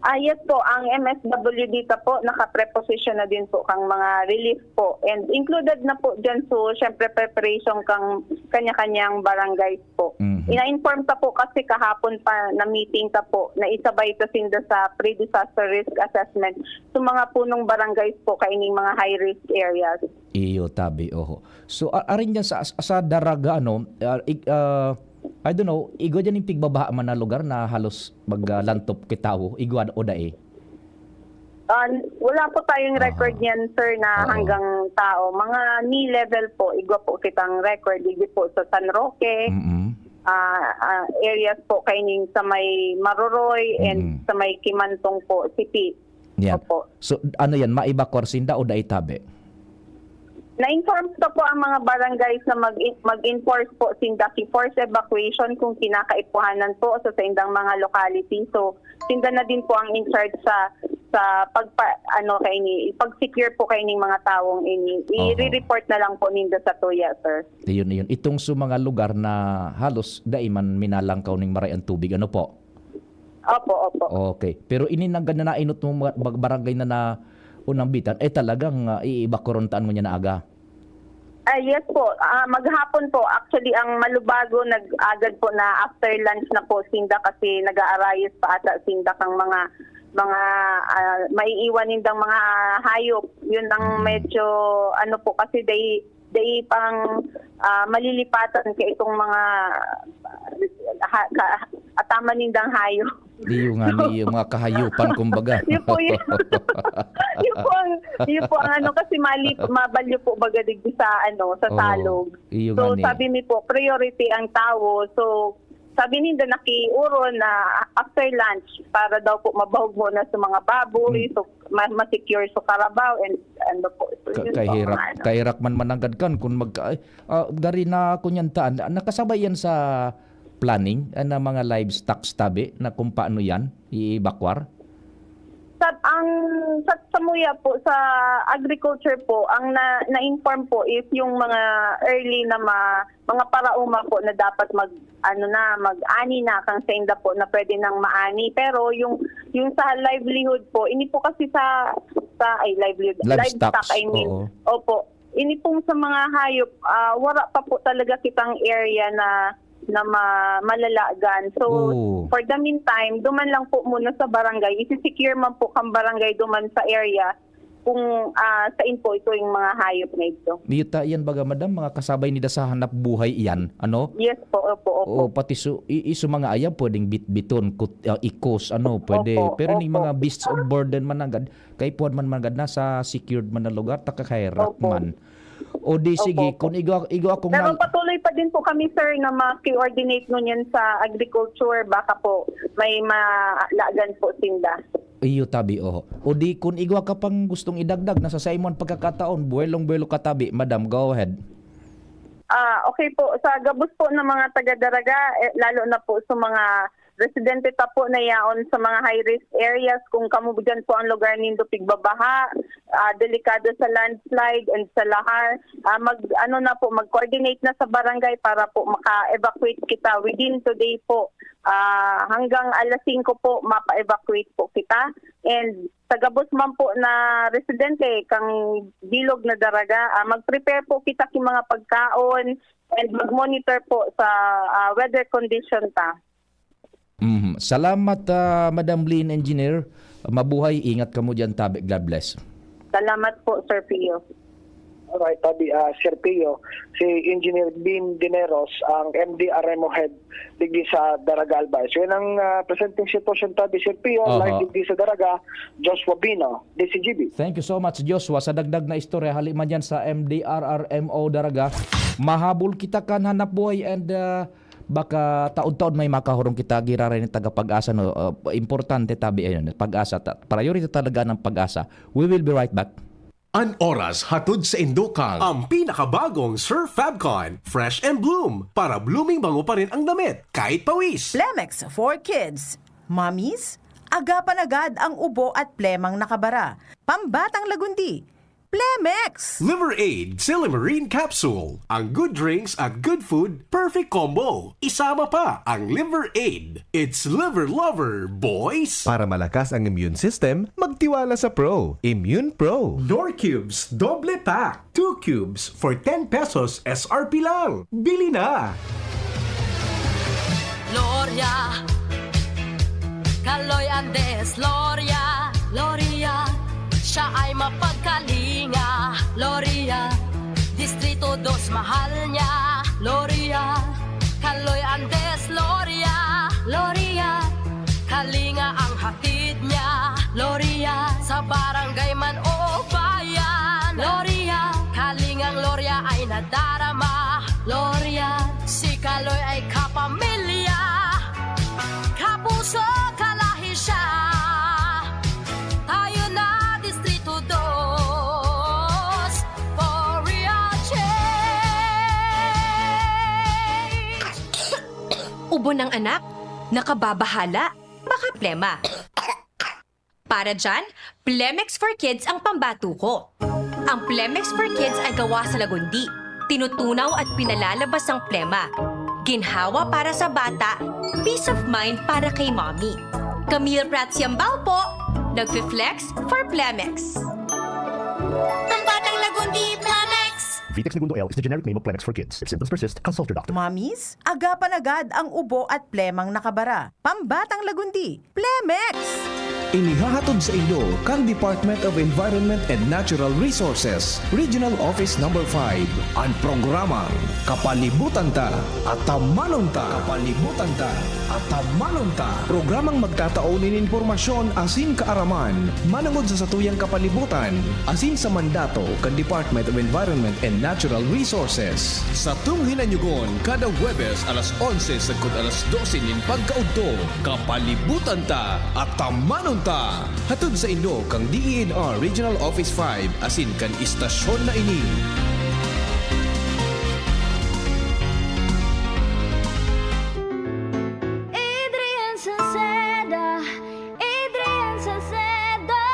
Ah, yes po, ang M S W D ta po, naka-preposition na din po kang mga relief po. And included na po dyan, so, syempre, preparation kang kanya-kanyang barangays po. Mhm. Ina-inform ta po kasi kahapon pa na meeting ta po, na isabay ta sinda sa pre-disaster risk assessment. So, mga punong barangays po, kaining mga high-risk areas. Iyo, tabi, oho. So, a-, arin dyan sa, sa Daraga, ano, ah, ig-, ah, I don't know, igwa dyan yung pigbabaha man na lugar na halos mag, ah, lantop ki tawo, igwa o dai? Ah, wala po tayong Aha. record niyan, sir, na Aha. hanggang tao. Mga knee level po, igwa po kitang record. Igwa po sa San Roque, Mm-mm. ah, ah, areas po kaining sa may Maroroy and Mm-mm. sa may Kimantong po, Sipi. Yeah. Opo. So, ano yan, maibakwar sinda o dai tabi? Na-inform ko po ang mga barangays na mag-, mag-enforce po sinda ki forced evacuation kung kinakaipuhanan po sa saindang mga locality. So, sinda na din po ang in charge sa, sa pagpa-, ano, kaini, pag-secure po kaining mga tawong ini. Oho. I-re-report na lang po ninda sa tuya, sir. Iyon, iyon. Itong sa mga lugar na halos dai man minalangkaw ning maray ang tubig, ano po? Opo, opo. Okay. Pero ini nanggad na nainot mo mga bag-, barangay na naunambitan, eh, talagang, ah, iibakuron taan mo niya na aga? Ah, yes po. Ah, maghapon po. Actually, ang Malubago, nag-agad po na after lunch na po sinda kasi nag-aarayos pa ata sinda kang mga, mga, ah, maiiwan nindang mga hayop. Yun ang Mm. medyo, ano po, kasi they, they pang, ah, malilipatan ka itong mga, ha-, ka-, ataman nindang hayop. Iyo nga ni, iyo mga kahayupan, kumbaga. Yun po yun. Yun po ang, yun po ang ano, kasi mali-, mabalyo po baga digdi sa, ano, sa Oo. salog. Iyo So, nga ni. sabi mi po, priority ang tawo. So, sabi ninda, nakiuron na after lunch, para daw po mabahog muna sa mga baboy, Hmm. so, ma-, ma-secure sa carabao, and ano po. So, Ka-, yun po, kahirak, mga ano. kahirak man mananggad kan kung mag-, ay, ah, gari na kunyan taan, nakasabay yan sa planning, ah, na mga livestock tabi na kung paano yan, i-evacuar? Sa, ang, sa, sa muya po, sa agriculture po, ang na, na-inform po is yung mga early na ma-, mga parauma po na dapat mag, ano na, mag-ani na, kang sainda po na pwede nang maani. Pero yung, yung sa livelihood po, ini po kasi sa, sa, ay, livelihood, Livestock, livestock, I mean. oo. Opo. Ini pong sa mga hayop, ah, wala pa po talaga kitang area na, na ma-, malalagan. So, Oo. for the meantime, duman lang po muna sa barangay. Isi-secure man po kang barangay duman sa area kung, ah, sain po ito yung mga hayop na ito. Miyuta yan baga, madam, mga kasabay nida sa hanap buhay iyan, ano? Yes po, opo, opo. Oo, pati su-, i-, iso mga ayam, pwedeng bitbiton, kut-, ah, ikos, ano, pwede. Opo, Pero ning opo. mga beasts of burden man nanggad, kaipuhan man manggad, nasa secured man na lugar, takakaherak Opo. man. O di sige, Opo, opo. kung igwa, igwa akong Pero nal- patuloy pa din po kami, sir, na ma-coordinate ngunyan sa agriculture. Baka po may malagan po sinda. Iyo, tabi, oho. O di, kung igwa ka pang gustong idagdag na sa saimong pagkakataon, buwelong-buwelo ka tabi, madam, go ahead. Ah, okay po. Sa gabos po ng mga taga-Daraga, eh, lalo na po sa mga residente ta po na yaon sa mga high-risk areas, kung kamo diyan po ang lugar nindo pigbabaha, ah, delikado sa landslide and sa lahar, ah, mag, ano na po, mag-coordinate na sa barangay para po maka-evacuate kita within today po. Ah, hanggang alas singko po, mapa-evacuate po kita. And sa gabos man po na residente, kang bilog na Daraga, ah, mag-prepare po kita ki mga pagkaon and mag-monitor po sa, ah, weather condition ta. Mhm. Salamat, ah, Madam Lynn, Engineer. Mabuhay, ingat kamo diyan, tabi. God bless. Salamat po, Sir Pio. Alright, tabi, ah, Sir Pio. Si Engineer Bean Dineros, ang M D R M O head digdi sa Daraga, Albay. So, yan ang, ah, presenteng sitwasyon, tabi, Sir Pio. Aha. Live digdi sa Daraga, Joshua Bino, D C G B. Thank you so much, Joshua. Sa dagdag na istorya, hali man yan sa M D R R M O Daraga, mahabol kita kan hanap buhay and, ah, baka taon-taon may makahurong kita, giraray ni taga Pag-asa, no? Uh, importante tabi, ayun, Pag-asa. Ta-, priority talaga ng Pag-asa. We will be right back. An oras hatod sa indokang ang pinakabagong Surf Fabcon, Fresh and Bloom, para blooming bango pa rin ang damit, kahit pawis. Plemex for Kids. Mommies, agapan agad ang ubo at plemang nakabara. Pambatang lagundi. Plemex! Liver Aid, Silymarin Capsule. Ang good drinks at good food, perfect combo. Isama pa ang Liver Aid. It's Liver Lover, boys! Para malakas ang immune system, magtiwala sa Pro. Immune Pro. Knorr Cubes, doble pack. Two cubes for ten pesos S R P lang. Bili na! Gloria, Kaloy Andes, Gloria, Gloria. Siya ay mapagkalinga, Gloria. Distrito dos, mahal niya, Gloria. Kaloy Andes, Gloria, Gloria. Kalinga ang hatid niya, Gloria. Sa barangay man o bayan, Gloria. Kalingang Gloria ay nadarama, Gloria. Si Kaloy ay kapamilya, kapuso, kalahi siya. Tayo na, Distrito dos, for real change. Ubo ng anak, nakababahala, baka plema. Para dyan, Plemex for Kids ang pambatuko. Ang Plemex for Kids ay gawa sa lagundi, tinutunaw at pinalalabas ang plema. Ginhawa para sa bata, peace of mind para kay mommy. Camille Prats Yambao po, nagfi-flex for Plemex. Pambatang lagundi, Plemex! Vitex Negundo L is the generic name of Plemex for Kids. If symptoms persist, consult your doctor. Mommies, agapan agad ang ubo at plemang nakabara. Pambatang lagundi, Plemex! Inihahatod sa inyo kan Department of Environment and Natural Resources, Regional Office Number five, an programang Kapalibutan Ta, Atamanon Ta. Kapalibutan Ta, Atamanon Ta. Programang magtatao nin impormasyon asin kaaraman manongod sa satuyang kapalibutan asin sa mandato kan Department of Environment and Natural Resources. Satong hinanyogon kada Huwebes alas onse sagkod alas dose nin pagkaudto, Kapalibutan Ta, Atamanon Ta. Hatod sa inyo kan D E N R Regional Office five asin kan istasyon na ini. Adrian Salceda, Adrian Salceda.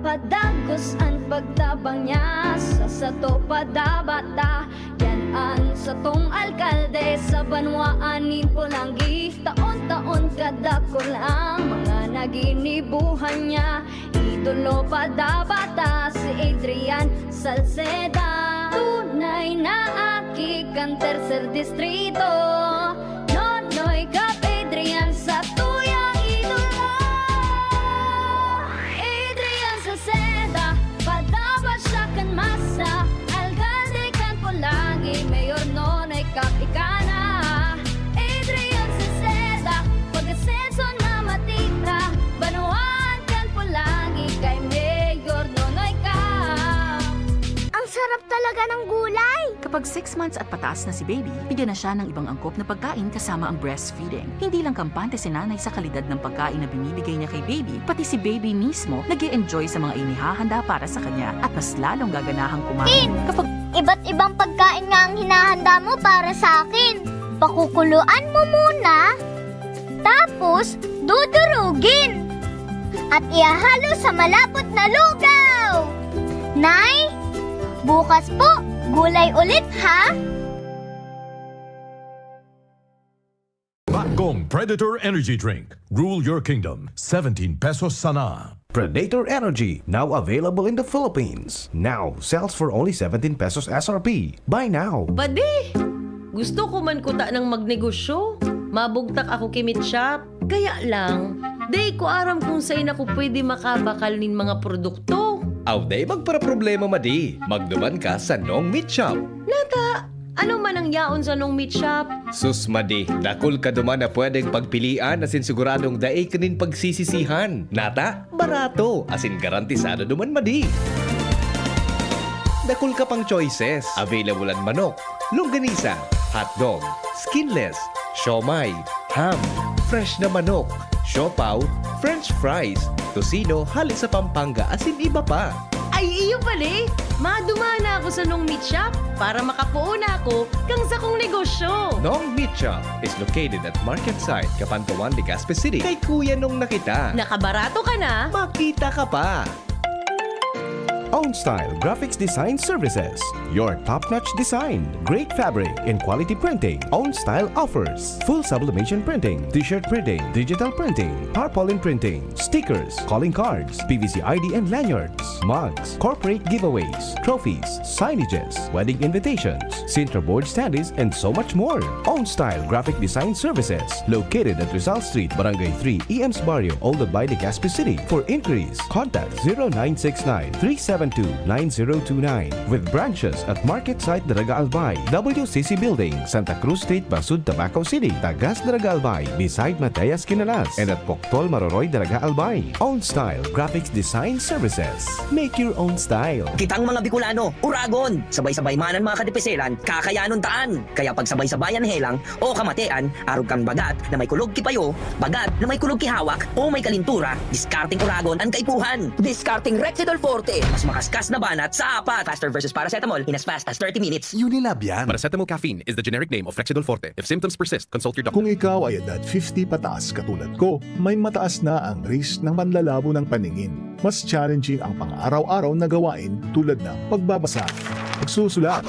Padagos an pagtabang niya sa sato, padabata. Yan an satong alkalde sa banwaan nin Polangui. Taon-taon kadakul ang mga naginibuhan niya. Idolo pa dapat ta si Adrian Salceda. Tunay na aki kan Tercer Distrito. Nonoy Cap Adrian sa tuyang idolo. Adrian Salceda, padaba siya kan masa. Alkalde kan Polangui, Mayor Nonoy Cap ika na. Adrian Salceda, pag-asenso na matira. Banwaan kan Polangui kay Mayor Nonoy Cap. Ang sarap talaga ng gulay! Kapag six months at pataas na si baby, bigyan na siya ng ibang angkop na pagkain kasama ang breastfeeding. Hindi lang kampante si nanay sa kalidad ng pagkain na binibigay niya kay baby, pati si baby mismo nag enjoy sa mga inihahanda para sa kanya at mas lalong gaganahang kumain. Kapag Iba't ibang pagkain nga ang hinahanda mo para sa akin. Pakukuluan mo muna, tapos dudurugin. At ihahalo sa malapot na lugaw. Nay, bukas po, gulay ulit ha? Bagong Predator Energy Drink. Rule your kingdom. Seventeen pesos sana. Predator Energy, now available in the Philippines. Now sells for only seventeen pesos S R P. Buy now. Padi! Gusto ko man kuta ng magnegosyo. Mabugtak ako ki Meat Shop. Kaya lang, dai ko aram kung sain ako pwede makabakal nin mga produkto. Aw, dai magparaproblema, madi. Magduman ka sa Nong Meat Shop. Nata, ano man ang yaon sa Nong Meat Shop? Sus, madi, dakul ka duman na pwedeng pagpilian asin siguradong dai ka nin pagsisisihan. Nata, barato, asin garantisado duman, madi. Dakul ka pang choices. Available an manok, longganisa, hotdog, skinless, siomai, ham, fresh na manok, siopaw, french fries, tocino hale sa Pampanga asin iba pa. Ay, iyo pali! Madumana ako sa Nong Meat Shop para makapoon ako kan sakong negosyo. Nong Meat Shop is located at Market Site, Cabanatuan, Legazpi City. Kay Kuya Nong na kita. Nakabarato ka na, makita ka pa. Own Style Graphics Design Services. Your top-notch design, great fabric, and quality printing. Own Style offers full sublimation printing, t-shirt printing, digital printing, tarpaulin printing, stickers, calling cards, P V C I D and lanyards, mugs, corporate giveaways, trophies, signages, wedding invitations, Sintra board standees, and so much more. Own Style Graphic Design Services, located at Rizal Street, Barangay three, E M's Barrio, Old Albay, Legazpi City. For inquiries, contact zero nine six nine, three seven two, nine zero two nine. With branches at Market Site Daraga Albay, W C C Building, Santa Cruz Street, Basud, Tabaco City, Tagas Daraga Albay, beside Mateas Quinalas, and at Poctol Maroroy Daraga Albay. Own Style Graphics Design Services. Make your own style. Kitang mga Bicolano, uragon! Sabay-sabay man an mga kadipiselan, kakayanon taan! Kaya pagsabay-sabayan helang o kamatean, arog kan bagat na may kulog ki payo, bagat na may kulog ki hawak, o may kalintura, diskarteng uragon an kaipuhan. Diskarteng Rexidol Forte, mas makaskas na banat sa apat. Faster versus paracetamol in as fast as thirty minutes. Unilab yan. Paracetamol caffeine is the generic name of Rexidol Forte. If symptoms persist, consult your doctor. Kung ikaw ay edad fifty pataas katulad ko, may mataas na ang risk ng panlalabo ng paningin. Mas challenging ang pang-araw-araw na gawain tulad ng pagbabasa, pagsusulat,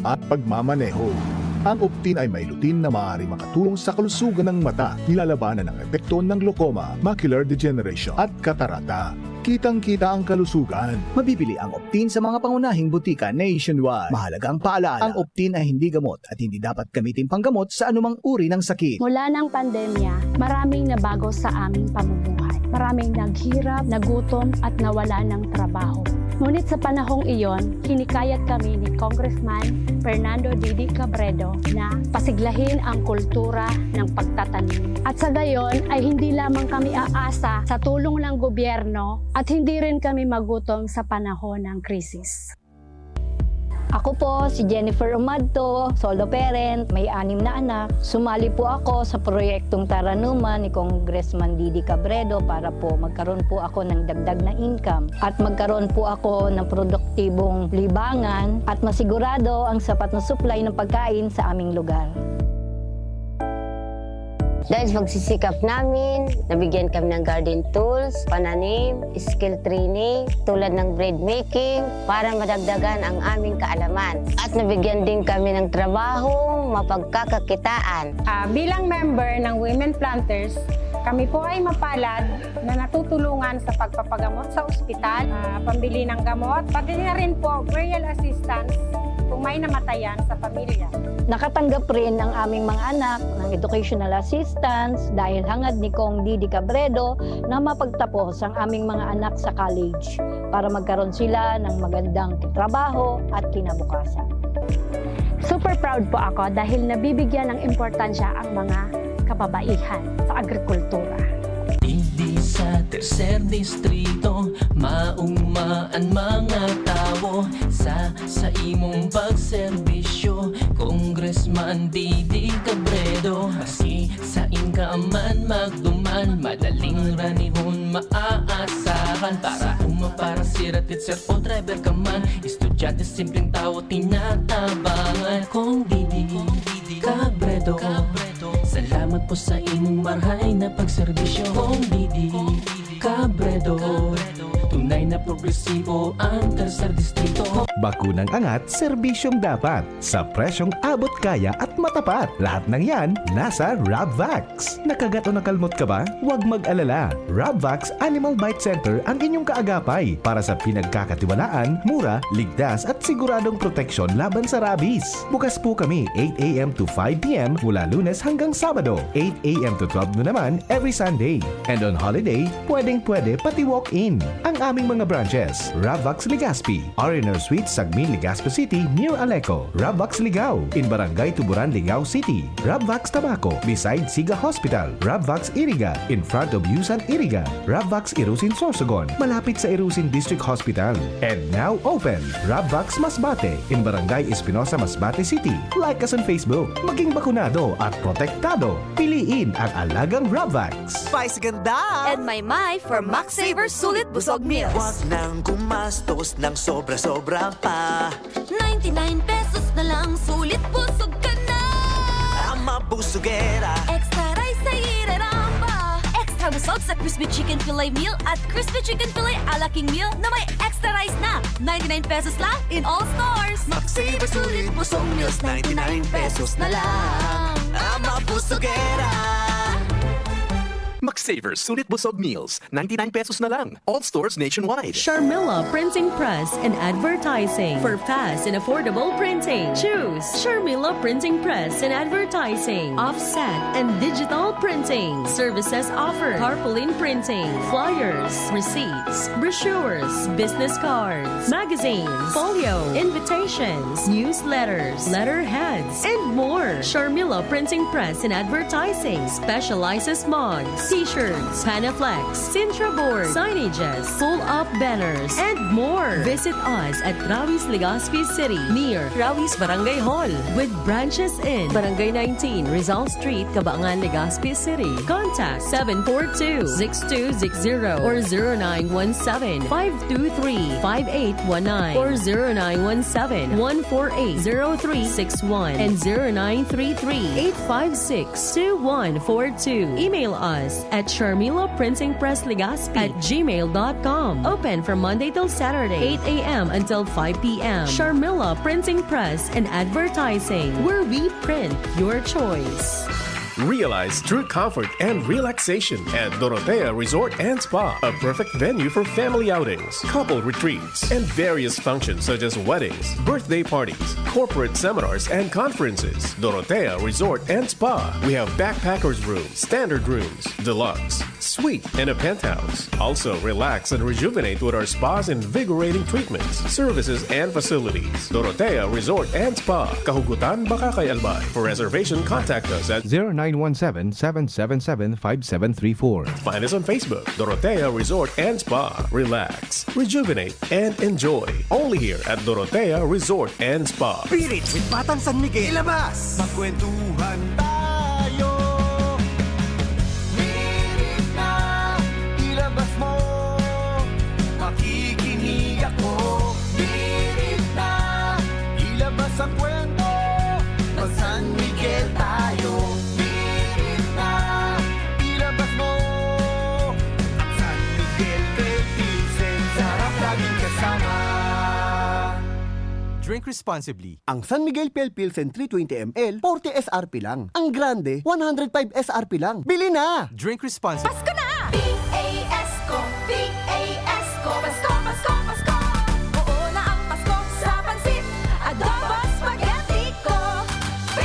at pagmamaneho. Ang Optin ay may lutein na maaaring makatulong sa kalusugan ng mata, nilalabanan ang epekto ng glaucoma, macular degeneration, at katarata. Kitang-kita ang kalusugan. Mabibili ang Optin sa mga pangunahing butika nationwide. Mahalagang paalala, ang Optin ay hindi gamot at hindi dapat gamitin panggamot sa anumang uri ng sakit. Mula ng pandemya, maraming nabago sa aming pamumuhay. Maraming naghirap, nagutom at nawala ng trabaho. Ngunit sa panahong iyon, hinikayat kami ni Congressman Fernando Didi Cabredo na pasiglahin ang kultura ng pagtatanim. At sa gayon ay hindi lamang kami aasa sa tulong ng gobyerno at hindi rin kami magutom sa panahon ng krisis. Ako po si Jennifer Umadto, solo parent, may anim na anak. Sumali po ako sa proyektong Taranuman ni Congressman Didi Cabredo para po magkaroon po ako ng dagdag na income at magkaroon po ako ng produktibong libangan at masigurado ang sapat na supply ng pagkain sa aming lugar. Dahil sa pagsisikap namin, nabigyan kami ng garden tools, pananim, skill training tulad ng bread making para madagdagan ang aming kaalaman. At nabigyan din kami ng trabahong mapagkakakitaan. Ah, bilang member ng Women Planters, kami po ay mapalad na natutulungan sa pagpapagamot sa ospital, ah, pambili ng gamot, pati na rin po burial assistance kung may namatayan sa pamilya. Nakatanggap rin ang aming mga anak ng educational assistance dahil hangad ni Cong Didi Cabredo na mapagtapos ang aming mga anak sa college para magkaroon sila ng magandang trabaho at kinabukasan. Super proud po ako dahil nabibigyan ng importansya ang mga kababaihan sa agrikultura. Digdi sa tercer distrito, maugma an mga tawo sa, sa imong pagserbisyo, Congressman Didi Cabredo. Maski sain ka man magduman, madaling ranihon maaasahan. Para uma, para sira, Pizza o driver ka man, estudyante, simpleng tao, tinatabangan. Kong Didi Cabredo, salamat po sa imong marhay na pagserbisyo. Kong Didi Cabredo, tunay na progresibo ang tercer distrito. Bakunang angat, serbisyong dapat. Sa presyong abot kaya at matapat. Lahat ng yan, nasa Rabvax. Nakagat o nakalmot ka ba? Huwag mag-alala. Rabvax Animal Bite Center ang inyong kaagapay para sa pinagkakatiwalaan, mura, ligtas at siguradong proteksyon laban sa rabies. Bukas po kami eight a m to five p m mula Lunes hanggang Sabado, eight a m to twelve noon naman every Sunday. And on holiday, pwedeng-pwede pati walk-in. Ang aming mga branches, Rabvax Legazpi, R and R Suite, Sagmin, Legazpi City, near Aleco, Rabvax Ligao, in Barangay Tuburan, Ligao City, Rabvax Tabaco, beside Siga Hospital, Rabvax Iriga, in front of Yusan Iriga, Rabvax Irusin Sorsogon, malapit sa Irusin District Hospital. And now open, Rabvax Masbate, in Barangay Espinosa, Masbate City. Like us on Facebook. Maging bakunado at protektado. Piliin ang alagang Rabvax. Spice Ganda! And Maymay for Max Saver Sulit Busog Meals. Huwag nang gumastos ng sobra-sobra pa. Ninety-nine pesos na lang, sulit busog ka na! Ang mabusugera. Extra rice sa hireramba. Extra busog sa crispy chicken fillet meal at crispy chicken fillet ala king meal na may extra rice na. Ninety-nine pesos lang in all stores. Max Saver Sulit Busog Meals, ninety-nine pesos na lang. Ang mabusugera. Max Saver Sulit Busog Meals, ninety-nine pesos na lang. All stores nationwide. Sharmila Printing Press and Advertising. For fast and affordable printing, choose Sharmila Printing Press and Advertising. Offset and digital printing. Services offered: tarpaulin printing, flyers, receipts, brochures, business cards, magazines, folio, invitations, newsletters, letterheads, and more. Sharmila Printing Press and Advertising specializes mugs, t-shirts, Panaflex, Sintra board, signages, pull-up banners, and more. Visit us at Rawi's, Legazpi City, near Rawi's Barangay Hall, with branches in Barangay nineteen, Rizal Street, Cabaangan, Legazpi City. Contact seven four two, six two six zero or zero nine one seven, five two three, five eight one nine or zero nine one seven, one four eight, zero three six one and zero nine three three, eight five six, two one four two. Email us at Sharmila Printing Press Legazpi at gmail dot com. Open from Monday till Saturday, eight a.m. until five p.m. Sharmila Printing Press and Advertising, where we print your choice. Realize true comfort and relaxation at Dorotea Resort and Spa, a perfect venue for family outings, couple retreats, and various functions such as weddings, birthday parties, corporate seminars, and conferences. Dorotea Resort and Spa. We have backpackers room, standard rooms, deluxe, suite, and a penthouse. Also, relax and rejuvenate with our spa's invigorating treatments, services, and facilities. Dorotea Resort and Spa, Kahugutan, Bacacay, Albay. For reservation, contact us at zero nine one seven, seven seven seven, five seven three four. Find us on Facebook, Dorotea Resort and Spa. Relax, rejuvenate, and enjoy. Only here at Dorotea Resort and Spa. Spirit with Batang San Miguel. Ilabas! Magkwentuhan tayo. Spirit na ilabas mo. Makikinig ako. Spirit na ilabas ang kwento. Mag San Miguel tayo. Spirit na ilabas mo. Ang San Miguel Philippines, sarap laging kasama. Drink responsibly. Ang San Miguel Pale Pilsen three twenty M L, forty S R P lang. Ang Grande, one hundred five S R P lang. Bili na! Drink responsibly. Pasko na! P A S ko, P A S ko, Pasko, Pasko, Pasko! Oo na ang Pasko sa pansit, adobo, spaghetti ko. P!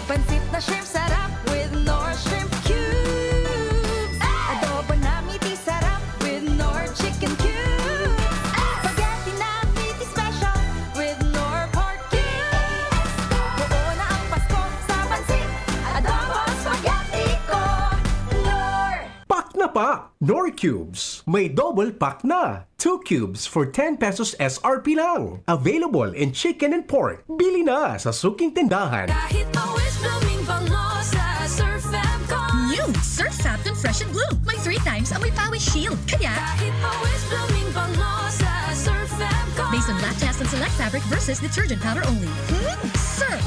Pansit na shrimp sarap with Knorr shrimp cubes. Adobo na meaty sarap with Knorr chicken cubes. Spaghetti na meaty special with Knorr pork cubes. Oo na ang Pasko sa pansit, adobo, spaghetti ko. Knorr! Pak na pak! Knorr Cubes! May double pack na! Two cubes for ten pesos S R P lang! Available in chicken and pork. Bili na sa suking tindahan. Kahit pawis blooming bango sa Surf Fab ko. New Surf Fab Confession Blue. May three times amoy pawis shield. Kaya, Kahit pawis blooming bango sa Surf Lactase and Select Fabric versus detergent powder only. Hmm, sir!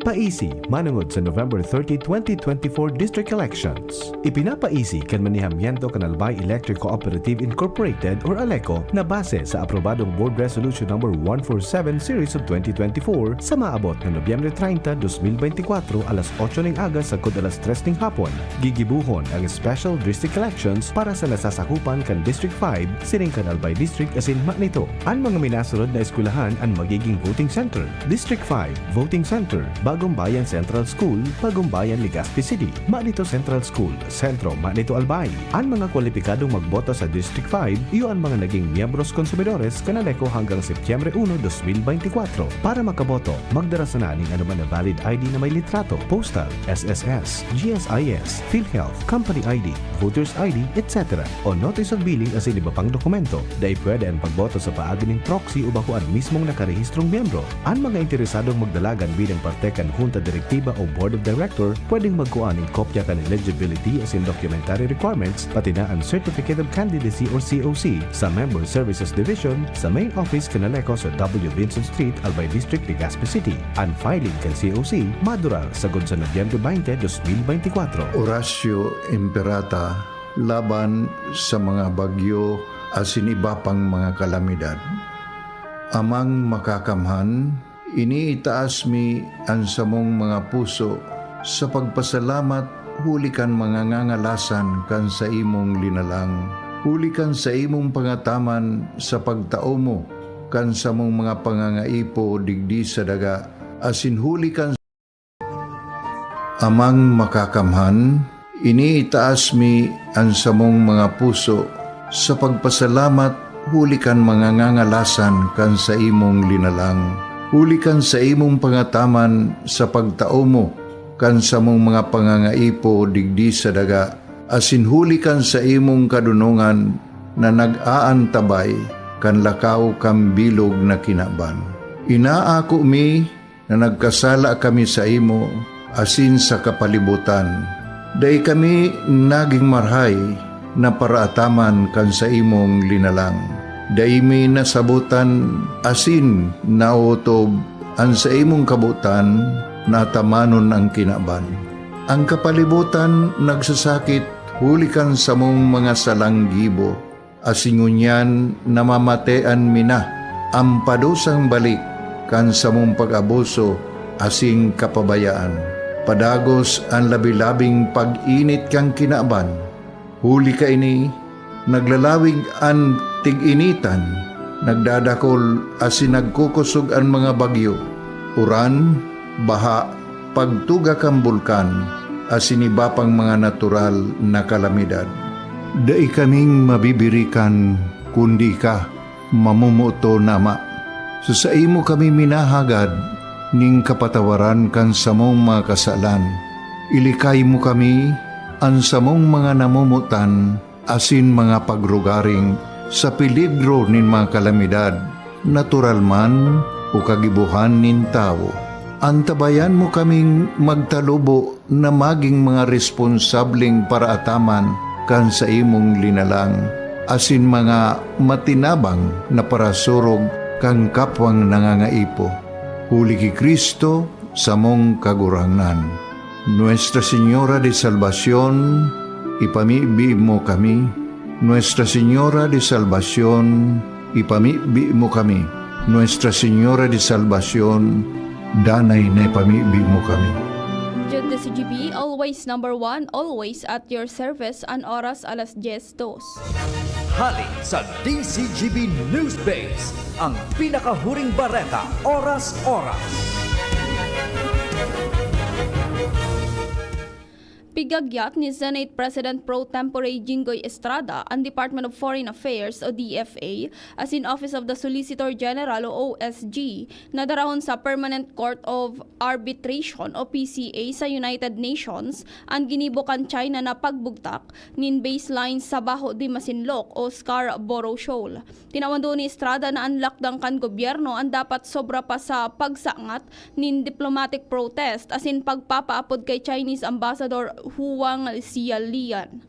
Paisi, manungod sa November thirty, twenty twenty-four District Elections. Ipinapaisi kan manihamiento kan Albay Electric Cooperative Incorporated or ALECO na base sa aprobadong Board Resolution Number one four seven Series of twenty twenty-four sa maabot na Nobyembre treinta, dos mil beintikwatro, alas otso ning aga sagkod alas tres ning hapon. Gigibohon ang Special District Elections para sa nasasakupan kan District five, siring kan Albay District asin Manito. An mga minasunod na eskwelahan an magiging voting center: District five, Voting Center, Bagong Bayan Central School, Bagong Bayan, Legazpi City; Manito Central School, Sentro, Manito, Albay. An mga kwalipikadong magboto sa District five, iyo an mga naging miyembros konsumidores kan ALECO hanggang Setyembre uno, dos mil beintikwatro. Para makaboto, magdara sana nin anoman na valid I D na may litrato, postal, S S S, G S I S, PhilHealth, company I D, voter's I D, et cetera, o notice of billing asin iba pang dokumento. Dai pwede an pagboto sa paagi nin proxy o bako an mismong nakarehistrong miyembro. An mga interesadong magdalagan bilang parte kan Junta Direktiba o Board of Director pwedeng magkua nin kopya kan eligibility asin documentary requirements, pati na an Certificate of Candidacy or C O C, sa Member Services Division sa main office kan ALECO sa W Vinson Street, Albay District, Legazpi City. An filing kan C O C madurar sagkod sa Nobyembre baynte, dos mil baynte kwatro. Oratio Imperata laban sa mga bagyo asin iba pang mga kalamidad. Amang Makakamhan, iniitaas mi an samong mga puso sa pagpasalamat huli kan mga ngangalasan kan saimong linalang, huli kan saimong pangataman sa pagtao mo kan samong mga pangangaipo digdi sa daga, asin huli kan Amang Makakamhan, iniitaas mi an samong mga puso sa pagpasalamat huli kan mga ngangalasan kan saimong linalang, huli kan saimong pangataman sa pagtao mo kan samong mga pangangaipo digdi sa daga, asin huli kan saimong kadonongan na nag-aantabay kan lakaw kan bilog na kinaban. Inaako mi na nagkasala kami saimo asin sa kapalibotan. Dai kami nagin marahay na paraataman kan saimong linalang. Dai mi nasabotan asin naotob an saimong kabotan na atamanon an kinaban. An kapalibotan nagsasakit huli kan samong mga salang gibo, asin ngunyan namamatean mi na an padusang balik kan samong pag-abuso asin kapabayaan. Padagos an labi-labing pag-init kan kinaban. Huli kaini, naglalawig an tig-initan, nagdadakol asin nagkukosog an mga bagyo, uran, baha, pagtuga kan bulkan, asin iba pang mga natural na kalamidad. Dai kaming mabibirikan, kundi ika, mamomoton na Ama. Sa saimo kami minahagad nin kapatawaran kan samong mga kasalan. Ilikay mo kami, an samong mga namomotan, asin mga pagrugaring sa peligro nin mga kalamidad, natural man o kagibohan nin tawo. Antabayan mo kaming magtalubo na magin mga responsableng paraataman kan saimong linalang, asin mga matinabang na parasurog kan kapwang nangangaipo. Huli ki Cristo, samong Kagurangnan. Nuestra Señora de Salvacion, ipamibi mo kami. Nuestra Señora de Salvacion, ipamibi mo kami. Nuestra Señora de Salvacion, danay na ipamibi mo kami. Jud de C G B, always number one, always at your service, an oras alas dyes dos. Hali sa D C G B News Base, ang pinakahuring bareta, oras-oras. Pigagyat ni Senate President Pro Tempore Jinggoy Estrada an Department of Foreign Affairs o D F A asin Office of the Solicitor General o O S G na darahon sa Permanent Court of Arbitration o P C A sa United Nations an ginibo kan China na pagbugtak nin baseline sa Baho di Masinloc o Scarborough Shoal. Tinawan duon ni Estrada na an lakdang kan gobyerno an dapat sobra pa sa pagsangat nin diplomatic protest asin pagpapaapod kay Chinese Ambassador Huang Xialian.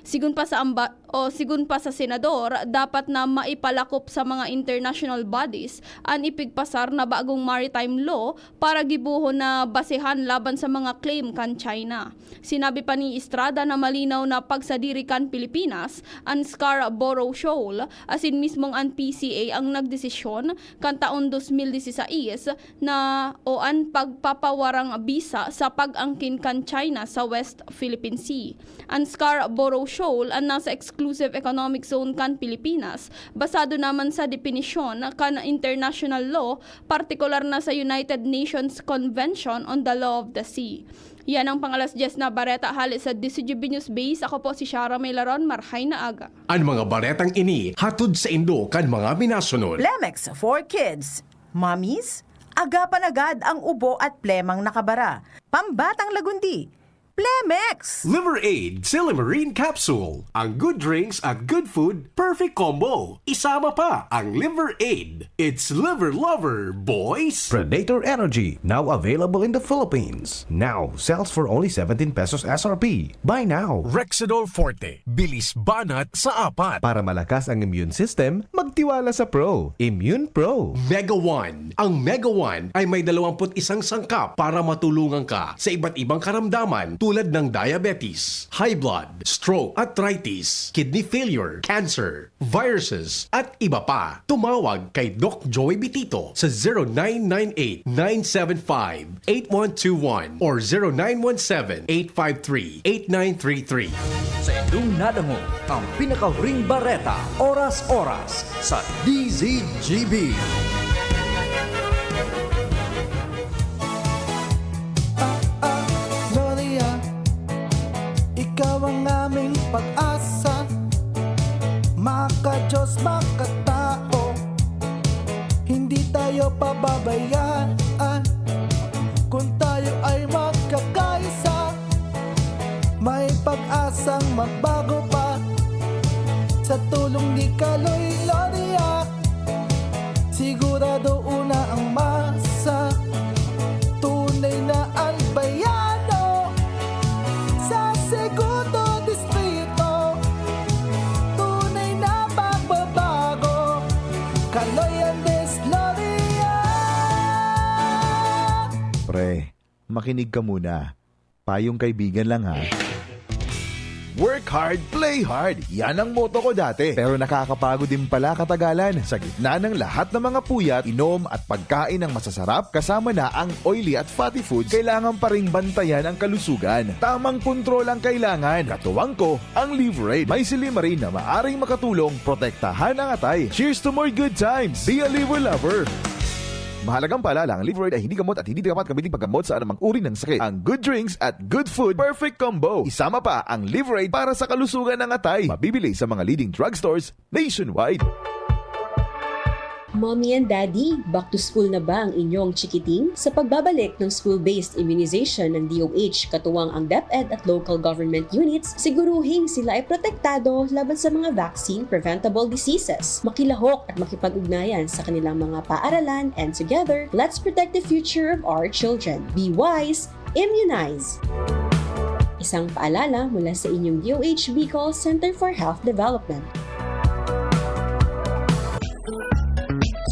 Sigon pa sa amba- O sigun pa sa senador, dapat na maipalakop sa mga international bodies an ipigpasar na bagong maritime law para gibohon na basehan laban sa mga claim kan China. Sinabi pa ni Estrada na malinaw na pagsadiri kan Pilipinas, an Scarborough Shoal, asin mismong an P C A ang nagdesisyon kan taon dos mil disisais na o an pagpapawarang bisa sa pag-angkin kan China sa West Philippine Sea. An Scarborough Shoal an nasa exclusive economic zone kan Pilipinas, basado naman sa depinisyon kan international law, partikular na sa United Nations Convention on the Law of the Sea. Yan ang pang-alas dyes na bareta hale sa D C G B News Base. Ako po si Shara May Laron. Marhay na aga. An mga baretang ini hatod saindo kan mga minasunod. Plemex for Kids. Mommies, agapan agad ang ubo at plemang nakabara. Pambatang lagundi, Plemex! Liver Aid Silymarin Capsule. Ang good drinks at good food, perfect combo. Isama pa ang Liver Aid. It's Liver Lover, boys! Predator Energy, now available in the Philippines. Now sells for only seventeen pesos S R P. Buy now! Rexidol Forte, bilis banat sa apat. Para malakas ang immune system, magtiwala sa Pro. Immune Pro. Mega One. Ang Mega One ay may dalawampu't isang sangkap para matulungan ka sa iba't ibang karamdaman tulad ng diabetes, high blood, stroke, arthritis, kidney failure, cancer, viruses, at iba pa. Tumawag kay Doc Joey Bitito sa zero nine nine eight, nine seven five, eight one two one or zero nine one seven, eight five three, eight nine three three. Sa indong nadangog ang pinakahuring bareta, oras-oras, sa D Z G B. Ah, ah, Gloria, ikaw ang aming pag-asa. Maka-Diyos, makatao, hindi tayo pababayaan. Kung tayo ay magkakaisa, may pag-asang magbago pa. Sa tulong ni Kaloy Gloria, sigurado una ang masa. Tunay na Albayano sa Segundo Distrito. Tunay na pagbabago. Kaloy Andres Gloria. Pre, makinig ka muna. Payong kaibigan lang, ha. Work hard, play hard. Yan ang motto ko dati. Pero nakakapagod din pala katagalan. Sa gitna ng lahat ng mga puyat, inom at pagkain ng masasarap, kasama na ang oily at fatty foods, kailangan pa ring bantayan ang kalusugan. Tamang kontrol ang kailangan. Katuwang ko, ang Liverade. May silymarin na maaring makatulong protektahan ang atay. Cheers to more good times! Be a Liver Lover! Mahalagang paalala, ang Liverade ay hindi gamot at hindi dapat gamitin paggamot sa anumang uri ng sakit. Ang good drinks at good food, perfect combo. Isama pa ang Liverade para sa kalusugan ng atay. Mabibili sa mga leading drugstores nationwide. Mommy and Daddy, back to school na ba ang inyong chikiting? Sa pagbabalik ng school-based immunization ng D O H, katuwang ang DepEd at local government units, siguruhing sila ay protektado laban sa mga vaccine-preventable diseases. Makilahok at makipag-ugnayan sa kanilang mga paaralan, and together, let's protect the future of our children. Be wise, immunize! Isang paalala mula sa inyong D O H Bicol Center for Health Development.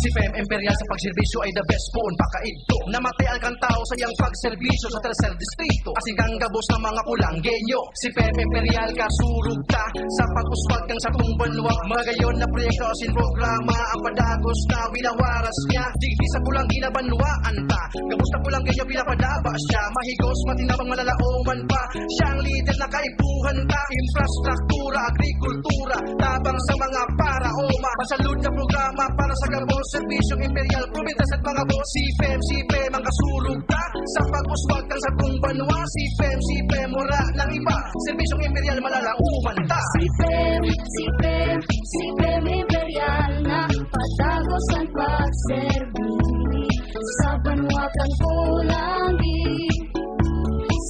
Si P M Imperial sa pagserbisyo ay the best poon pakaidto. Namatian kan tawo sa iyang pagserbisyo sa tercer distrito. Asin kan gabos na mga Pulanggenyo. Si P M Imperial kasurog ta sa pag-uswag kan satong banwa. Magayon na proyekto asin programa ang padagos na winawaras niya. Digdi sa Pulanggi na banwaan ta. Gabos na Pulanggenyo pinapadaba siya. Mahigos, matinabang, malalaoman pa. Siya ang lider na kaipuhan ta. Infrastruktura, agrikultura, tabang sa mga paraoma. Masalud na programa para sa gabos, serbisyong imperial, probinsya sa mga boss. Si P M, si P M ang kasurog ta sa pag-uswag kan satong banwa. Si P M, si P M, wala nang iba. Serbisyong imperial, malalaoman ta. Si P M, si P M, si P M Imperial na padagos ang pagserbi sa banwa kan Pulanggi.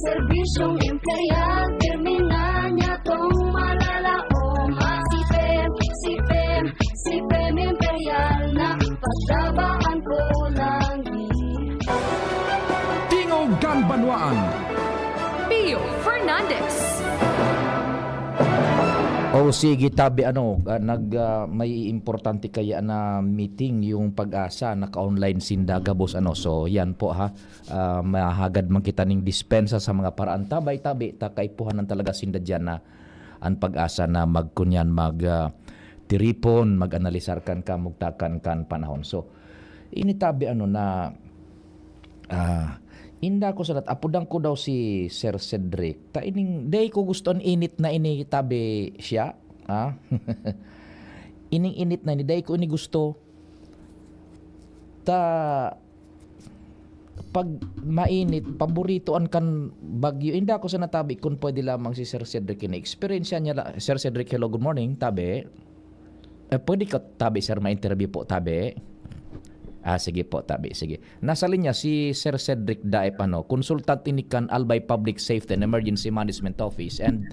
Serbisyong imperial, terminal niya tong malalaoman. Si P M, si P M, si P M Imperial na pagdaba ang Pulanggi. Tingog kan Banwaan. Pio Fernandez. O sige, tabi, ano, ah, nag, ah, may importante kaya na meeting yung PAGASA, naka-online sinda gabos, ano. So, yan po, ha. Ah, mahagad man kita ning dispensa sa mga paraan. Tabi, tabi, ta kaipuhan talaga sinda diyan na an PAGASA na magkunyan, mag, ah, tiripon, mag-analisar kan kamugtakan kan panahon. So, ini tabi, ano, na, ah, inda ko sa nat-, apodan ko daw si Sir Cedric. Ta ining, dai ko gusto an init na ini, tabi siya, ha? Ining init na ini, dai ko ini gusto. Ta, pag mainit, paborito an kan bagyo. Inda ko sa natabi kun pwede lamang si Sir Cedric ini. Experience niya la-, Sir Cedric, hello, good morning, tabi. Eh, pwede ka, tabi, sir, ma-interview po, tabi? Ah, sige po, tabi, sige. Nasa linya si Sir Cedric Daep, ano, consultant ini kan Albay Public Safety and Emergency Management Office, and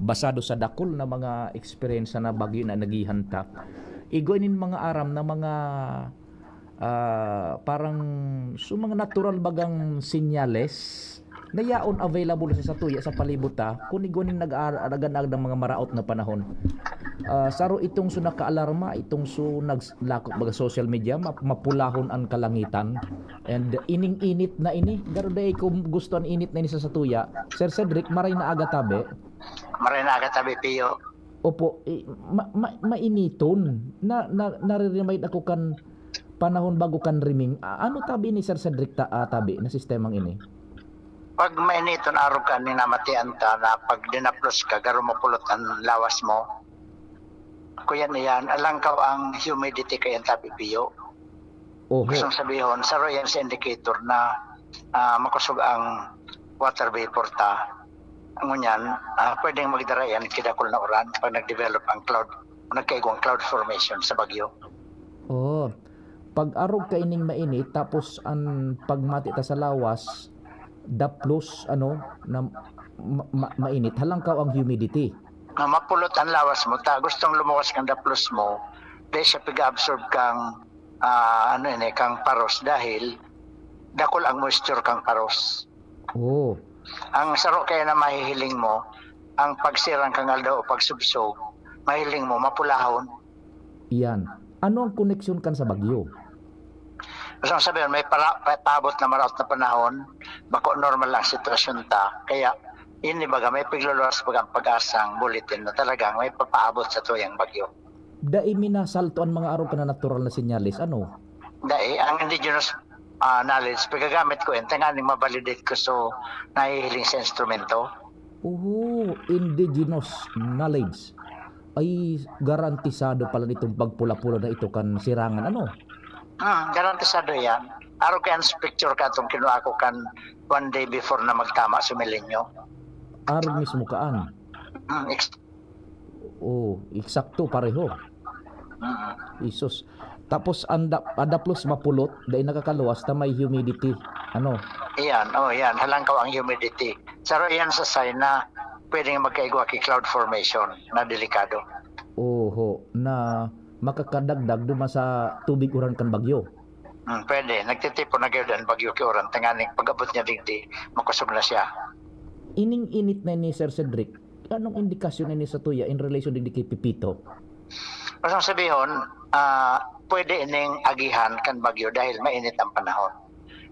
basado sa dakul na mga eksperyensya na bagyo na nagihan ta, igwa nin mga aram na mga, ah, parang, so, mga natural bagang senyales na yaon available sa satuya sa palibot ta, kun igwa nin nag-aar-, nag-anag ng mga maraot na panahon. Ah, saro itong so nakaalarma, itong so nagslakop baga social media, map-, mapulahon an kalangitan. And ining init na ini, garo dai ko gusto an init na ini sa satuya. Sir Cedric, maray na aga tabi. Maray na aga tabi, Pio. Opo, i-, ma-, ma-, mainiton. Na, na, nare-remind ako kan panahon bago kan riming. A-, ano tabi ni Sir Cedric ta-, ah, tabi na sistemang ini? Pag mainiton, arog ka ni namatian ta na pag dinaplos ka, garo mapulot ang lawas mo. Kuyan iyan, alangkaw ang humidity kaya tabi, Pio. Oho. Gustong sabihon, saro yan sa indicator na, ah, makosog ang water vapor ta. Ngunyan, ah, pwedeng magdara yan kidakul na uran pag nag-develop ang cloud, nagkaigwang cloud formation sa bagyo. Oh, pag arog kaining mainit, tapos an pagmati ta sa lawas, daplos, ano, na ma-, ma-, mainit, halangkaw ang humidity. Na mapulot ang lawas mo, ta gustong lumuwas kang daplos mo, dahil siya piga-absorb kang, ah, ano ini, kang paros, dahil dakul ang moisture kang paros. Oh. Ang saro kaya na mahihiling mo, ang pagsirang kang aldaw o pagsubsog, mahiling mo, mapulahon. Iyan. Ano ang koneksyon kan sa bagyo? Gusto kong sabihin, may para-, pa-, paabot na maraot na panahon, bako normal ang sitwasyon ta. Kaya, ini baga, may pigluluwas baga ang PAGASA ang bulletin na talagang may papaabot sa tuyang bagyo. Dai mi nasalto an mga arog kan natural na senyales, ano? Dai, ang indigenous, ah, knowledge, pagagamit ko yan, tanganing ma-validate ko, so, nahihiling sa instrumento. Oho, indigenous knowledge. Ay, garantisado pala nitong pagpula-pula na ito kan sirangan, ano? Hmm, garantisado yan. Arog kan picture ka itong kinuha ko kan one day before na magtama sa milenyo. Arog mismo kaan? Hmm, ex- Oh, eksakto, pareho. Mm. Isus. Tapos, an da-, an daplos mapulot, dai nakakaluwas ta may humidity. Ano? Iyan, oh, iyan. Halangkaw ang humidity. Saro iyan sa sign na pwedeng magkaigwa ki cloud formation na delikado. Oho, na makakadagdag duman sa tubig uran kan bagyo. Hmm, pwede. Nagtitipon na gayod an bagyo ki uran, tanganing pag-abot niya digdi, makosog na siya. Ining init na ini, Sir Cedric, anong indikasyon ini sa tuya in relation digdi ki Pepito? Masang sabihon, ah, pwede ining agihan kan bagyo dahil mainit ang panahon.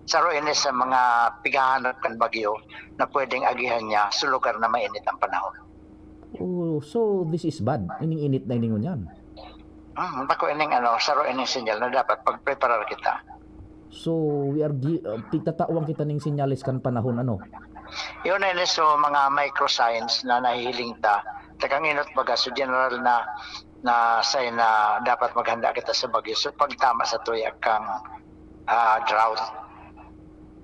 Saro ini sa mga pighahanap kan bagyo na pwedeng agihan niya sa lugar na mainit ang panahon. Oh, so this is bad. Ining init na ini ngunyan. Hmm, bako ining ano, saro ining sinyal na dapat pagpreparar kita. So, we are gi-, uh, pigtatawan kita ning sinyales kan panahon, ano? Yun na ini, so, mga microsigns na nahihiling ta. Takanginot baga, so, general na, na sign na dapat maghanda kita sa bagyo. So, pagtama sa tuya kang, ah, drought.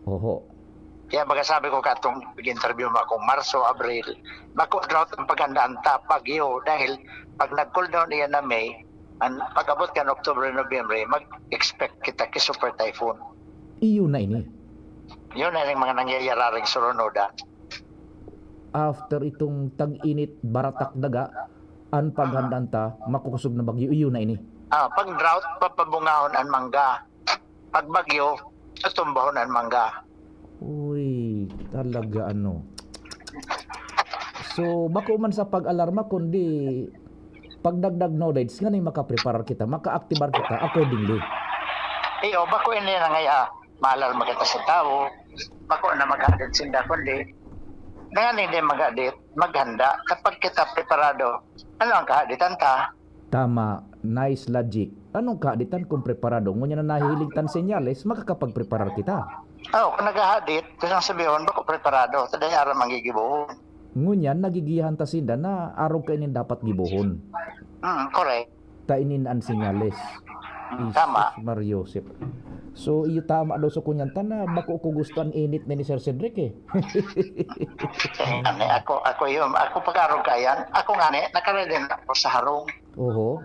Oho. Kaya baga sabi ko katong pag-interview mo akong Marso, Abril, bako drought ang paghandaan ta, bagyo, dahil pag nag-cool down iyan na May, an, pag-abot kan October, November, mag-expect kita ki super typhoon. Iyo na ini. Yun na yung mga nangyayararing surunoda. After itong tag-init, baratak daga, an paghandaan ta, makukusog na bagyo, iyo na ini. Ah, pag drought, papabungahon an mangga. Pag bagyo, tutumbahon an mangga. Uy, talaga ano. So, bako man sa pag-alarma, kundi Pagdagdag knowledge, nganing makapreparar kita, makaaktibar kita accordingly. Iyo, bako ini na ngaya, mahalal magkita sa tawo, bako na maghadit sinda, kundi, nganing di maghadit, maghanda. Kapag kita preparado, ano ang kahaditan ta? Tama, nice logic. Anong kahaditan kung preparado? Ngunyan na nahihiling tan senyales, makakapagpreparar kita. Oo, kung naghahadit, kusang sabihon, bako preparado, ta dai aram ang gigibohon. Ngunyan, nagigiyahan ta sinda na arog kaining dapat gibohon. Mm, correct. Ta inin an senyales. Mm, tama. Jesus Maria Joseph. So, iyo tama daw sa kunyan ta na bako ko gusto an init na ni Sir Cedric eh. Eh, ngani, ako, ako yun. Ako pag-arog kaiyan, ako ngani, nakaredy na ako sa harong. Oho.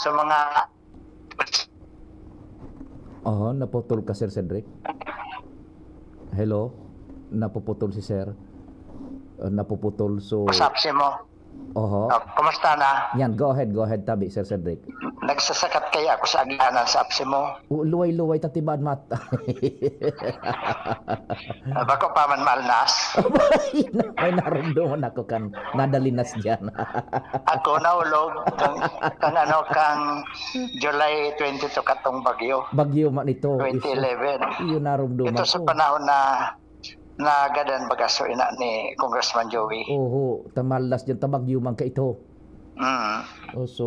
Sa mga Oho, naputol ka, Sir Cedric? Hello? Napuputol si Sir? Uh, napuputol, so Sa apse mo. Oho. Oh, kumusta na? Yan, go ahead, go ahead, tabi, Sir Cedric. Nagsasakat kaya ako sa agianan sa apse mo? U-, luway-luway, tatimaan mat. Ah, bako pa man maalnas. May narumduman ako kan nadalinas diyan. Ako naulog kang, kang ano, kang July twenty-two katong bagyo. Bagyo man ito. Twenty eleven. Iyo narumduman Ito sa ko. Panahon na nagadan bagaso ina ni Congressman Joey. Oho, ta maalnas diyan, ta bagyo man ka ito. Mm. Oh, so,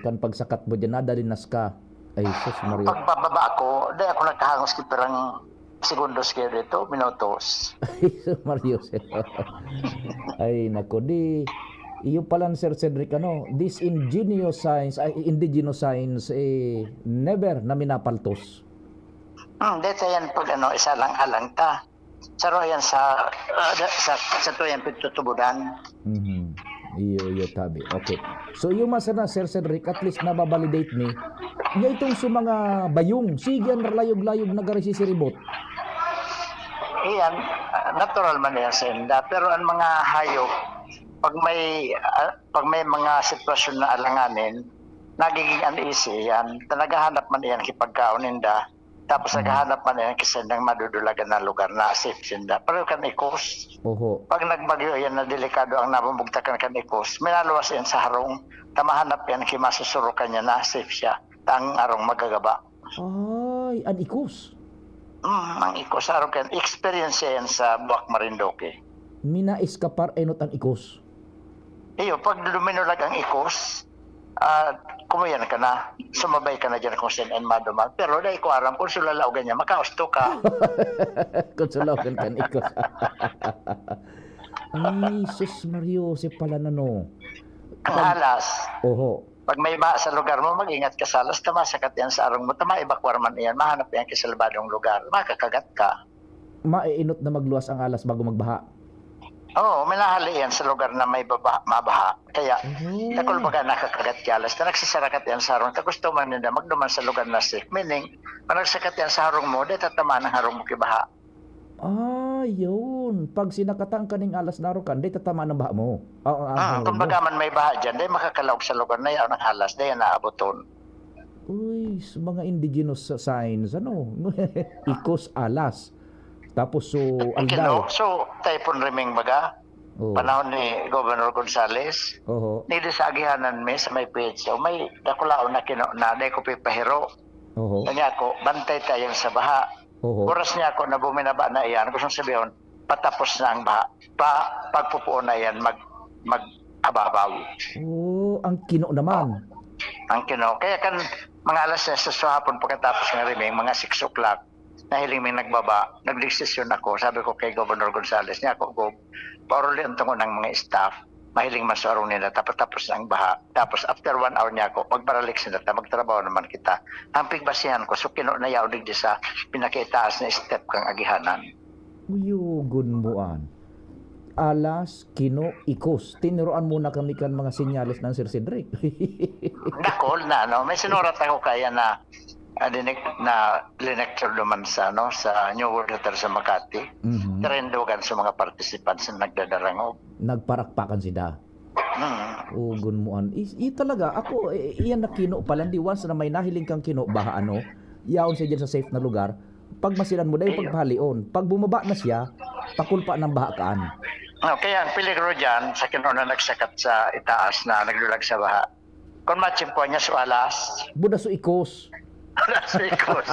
kan pagsakat mo diyan, nadalinas ka. Ay, sus, Maria. Pagbababa ko, di ako nakahangos ki pirang segundos kayo dito, minutos. Ay, sus, Maria Jose. Ay, nako, di, iyo palan, Sir Cedric, ano, this ingenious science, ay, indigenous science, eh, never na minapaltos. Hmm, dito yan pag ano, isa lang alang ta. Saro yan sa, ah, da-, sa, sa tuyang pagtutubudan. Mhm. Iyo, iyo, tabi. Okay. So, iyo man sana, Sir Cedric, at least nababalidate mi. Nga itong sa mga bayong, sige, an ralayog-layog na gari sisiribot. Iyan, ah, natural man yan sa inda. Pero ang mga hayop, pag may, ah, pag may mga sitwasyon na alanganin, nagiging uneasy yan. Ta naghahanap man iyan kipagkaon ninda. Tapos Mm. naghahanap man yan kasi ng madudulagan na lugar na safe sinda. Pero kan ikos, Oho. pag nagbagyo yan na delikado ang nabubugtakan kan ikos, minaluwas yan sa harong, ta mahanap yan, ki masusurukan niya na safe siya, ta ang harong magagaba. Ay, an ikos? Mm, ang ikos, harong kan experience yan sa Buwak Marinduque. Minaiskapar enot an ikos? Iyo, pag duminulag ang ikos, ah, kumuyan ka na. Sumabay ka na diyan kung saan ang maduman. Pero dai ko aram kung sulalaogan niya, makausto ka. Kung sulalaogan ka ni ikos. Ay, sus, Mario, si pala na, no. Ang Pag alas. Oho. Pag may baha sa lugar mo, mag-ingat ka sa alas, ta masakat yan sa arong mo, ta maebakwar man iyan, mahanap yan ki salbadong lugar, makakagat ka. Maeenot na magluwas ang alas bago magbaha? Oo, minahali yan sa lugar na may baba-, mabaha. Kaya, Mhm. dakul baga nakakagat ki alas, ta nagsasarakat yan sa arong, ta gusto man ninda magduman sa lugar na safe. Meaning, pag nagsakat yan sa harong mo, di tatamaan ang harong mo ki baha. Ah, yun. Pag sinakatan ka ning alas na arokan, di tatamaan ang baha mo. Ah, ang Ah, harong mo. Kumbaga man may baha dyan, di makakalaog sa lugar na yan ang alas, di yan naaboton. Uy, sa mga indigenous sa science, ano? Ikos, alas. Tapos, so, Ang aldaw. Kino, so, Typhoon Riming baga, Oo. panahon ni Governor Gonzales, Oho. nili sa agihanan mi sa may P H O, may dakulaon na kino na, dai ko pipahiro. Oho. Kanya ako, bantay tayo sa baha. Oho. Oras niya ako na buminaba na iyan, gusto sabihon, patapos na ang baha. Pa, pagpupuon na iyan, mag, mag-ababaw. Oh, ang kino naman. Ang kino. Kaya kan, mga alas siyes sa hapon pagkatapos ng riming, mga six o'clock, nahiling may nagbaba, nagdesisyon ako. Sabi ko kay Governor Gonzales, niya ako, "Gov, pauruli ang tungo ng mga staff. Mahiling man sa arong nila, tapos tapos na ang baha. Tapos after one hour niya ako, magbaralik sila, ta magtrabaho naman kita." Ang pigbasihan ko, so kino na yaon digdi sa pinakaitaas na step kang agihanan. Uyugon mo an. Alas, kino, ikos. Tinuruan mo na kami kan mga senyales ng Sir Cedric. Dakol na, ano, may sinurat ako kaya na, ah, dinek-, na linecture naman sa, ano, sa New World Hotel sa Makati. Mhm. Tarindugan sa mga participants na nagdadarangog. Nagparakpakan sila. Mm. Ugon mo an, is, i-, talaga, ako, eh, iyan na kino pala, di once na may nahiling kang kino, baha ano, yaon siya dyan sa safe na lugar. Pag masilan mo, dahil Iyo. pagpahalion. Pag bumaba na siya, pakulpa ng baha kaan. No, kaya ang peligro dyan, sa kino na nagsakat sa itaas na naglulag sa baha, Kung matching po niya sa alas. Buda su ikos. Alas ikos.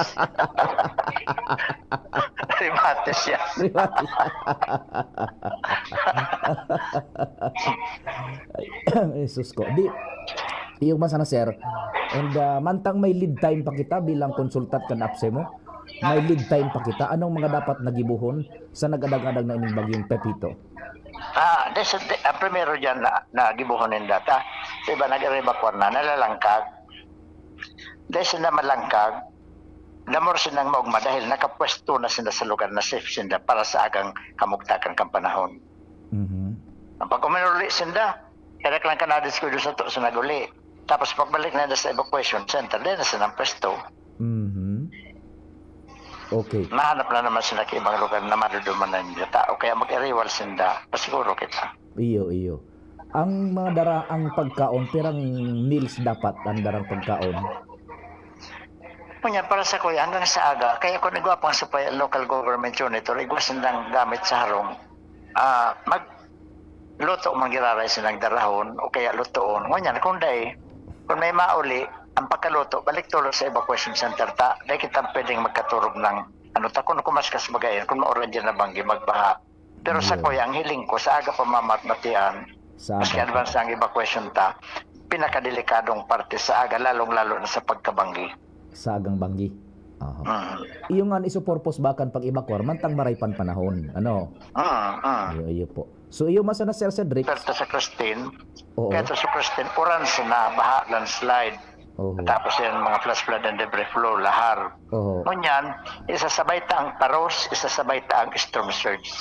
Remate siya. Remate siya. Ay, Jesus ko. Di, iyo man sana, sir. And, ah, mantang may lead time pa kita bilang konsultant kan apse mo, may lead time pa kita. Anong mga dapat na gibohon sa nag-adag-adag na ining bagyong Pepito? Ah, this, the, ang primero dyan na, na gibohon ninda ta. Diba, nag-evacuar na, nalalangkag. Dahil sila malangkag, namor silang maogma dahil nakapwesto na sila sa lugar na safe sila para sa agang kamugtakan kan panahon. Mhm. Ang pag-uminuli sila, kaya lang ka nadiskudo sa to, sa naguli. Tapos pagbalik na sa evacuation center, dahil na silang pwesto. Mhm. Okay. Mahanap na naman sila ka ibang lugar na maduduman na nila tao. Kaya mag-iriwal sinda, pasiguro kita. Iyo, iyo. Ang mga dara, ang pagkaon, pirang meals dapat ang darang pagkaon? Kunya, para sa kuya, hanggang sa aga, kaya kung igwa pang sa pa-, local government unit, or igwa sindang gamit sa harong, ah, mag-, luto man giraray silang darahon, o kaya lutoon. Ngunyan, kung dai, kung may mauli, ang pagkaluto, balik tulos sa evacuation center ta. Dai kita pwedeng magkaturog ng, ano ta, kung kumaskas magayon, kung maoran dyan na banggi, magbaha. Pero sa Iyo. kuya, ang hiling ko, sa aga pa mamatmatian, Sa maski aga. advance ang evacuation ta, pinakadelikadong parte sa aga, lalong-lalo na sa pagkabanggi. Sa agang banggi. Aha. Mm. Iyo nga, iso purpose ba kan pag-evacuar, mantang maray pan panahon. Ano? Mm, mm. Iyo, iyo po. So, iyo man sana, Sir Cedric. Pero sa Christine, Oo. kaya sa Christine, orange na, baha, landslide. Oo. Tapos yan, mga flash flood and debris flow, lahar. Oo. Ngunyan, isasabay ta ang paros, isasabay ta ang storm surge.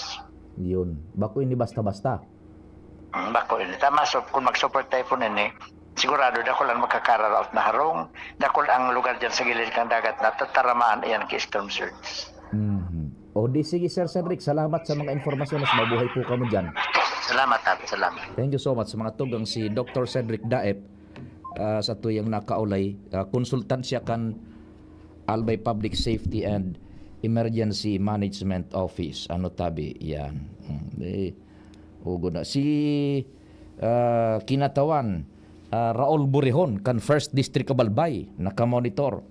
Yun. Bako ini basta-basta. Mm, bako ini. Tama, so, kung mag-super typhoon ini, sigurado, dakul ang magkakararaot na harong, dakul ang lugar dyan sa gilid ng dagat na tataramaan iyan kay storm surge. Mhm. O di sige, Sir Cedric, salamat sa mga impormasyon. Mas mabuhay po kamo dyan. Salamat, Ate. Salamat. Thank you so much. Sa mga tugang, si Doctor Cedric Daep, ah, sa tuyang nakaulay, ah, konsultan siya kan Albay Public Safety and Emergency Management Office. Ano tabi? Yan. Mm, eh, ugo na. Si, ah, Kinatawan, ah, Raul Burihon, kan First District of Albay, nakamonitor.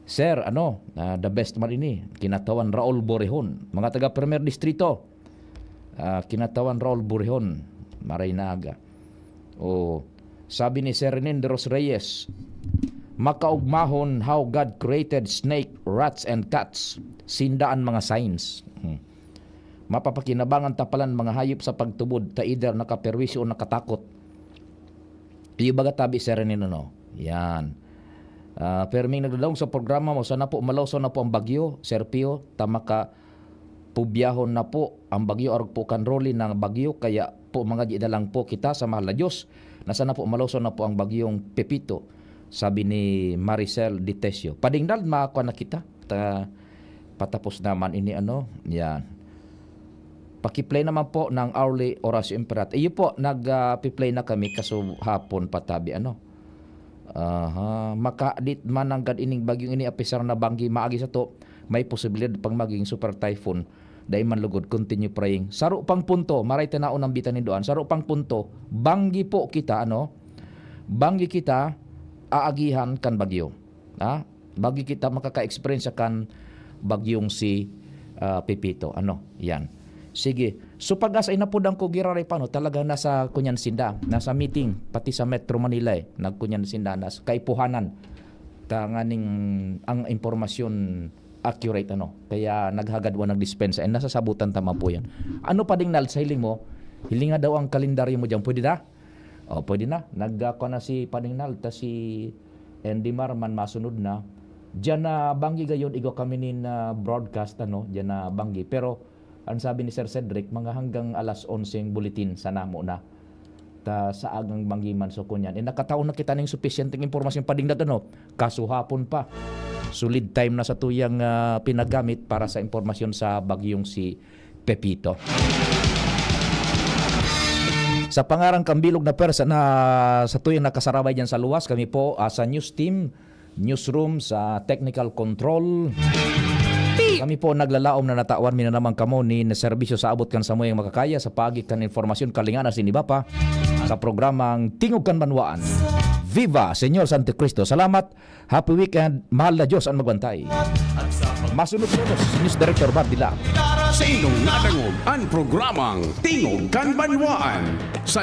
Sir, ano, ah, the best man ini, Kinatawan Raul Burihon. Mga taga Primer Distrito, ah, Kinatawan Raul Burihon, maray na aga. O, sabi ni Sir Renen de los Reyes, "Makaogmahon how God created snake, rats, and cats. Sinda an mga signs." Hmm. Mapapakinabangan ta palan mga hayop sa pagtubod, ta either nakaperwisyo o nakatakot. Iyo baga tabi, Sir Renen, ano? Yan. Ah, perming nagdadaog sa programa mo, sana po malawsaw na po ang bagyo, Sir Pio, ta maka-, pubyahon na po ang bagyo, arog po kan Rolly na bagyo, kaya po mangadyi na lang po kita sa mahal na Diyos na sana po malawsaw na po ang bagyong Pepito, sabi ni Maricel Ditesio. Padingnal, makuha na kita. Ta-, patapos naman ini, ano, yan. Paki-play naman po ng Hourly Oras Imperat. Iyo po, nag, ah, pi-play na kami kaso hapon patabi, ano. Aha, makadit man nanggad ining bagyong ini, apisar na banggi maagi sato, may posibilidad pang maging super typhoon. Dai man lugod, continue praying. Saro pang punto, maray ta naon ang bitan ni Duan. Saro pang punto, banggi po kita, ano? Banggi kita, aagihan kan bagyo. Ha? Banggi kita makaka-experience kan bagyong si, ah, Pepito. Ano? Yan. Sige. So, pag-asay na po dang ko giraray pa, no? Talaga nasa kunyan sinda, nasa meeting, pati sa Metro Manila, eh. Nagkunyan sinda, nas kaipuhanan. Tanganing ang impormasyon accurate, ano? Kaya naghagad wa nagdispensa, and nasasabutan ta man po yan. Ano pa ding nal sa hiling mo? Hilinga daw ang kalendaryo mo dyan. Pwede na? O, pwede na. Nagkakwa na si Pading Nal, ta si Andy Mar man masunod na. Diyan na banggi gayon, igwa kami nin, ah, broadcast, ano, diyan na banggi. Pero, ang sabi ni Sir Cedric, mga hanggang alas onse ang bulletin, sana mo na. Ta sa agang banggi man, so kunyan. Eh, nakataon na kita ning supisyenteng impormasyon, Pading Nal, ano, kaso hapon pa. Solid time na sa tuyang, ah, pinagamit para sa impormasyon sa bagyong si Pepito. Sa pangaran kan bilog na pwersa na sa tuyang nakasarabay diyan sa luwas, kami po, ah, sa news team, newsroom, sa technical control. Kami po naglalaom na natawan mi na naman kamo nin serbisyo sa abot kan samuyang makakaya sa paagi kan impormasyon, kalinganan asin iba pa sa programang Tingog kan Banwaan. Viva Señor Santo Cristo. Salamat. Happy weekend. Mahal na Diyos ang magbantay. Masunod po si News Director Bardila. Sa inyong nadangog ang programang Tingog kan Banwaan sa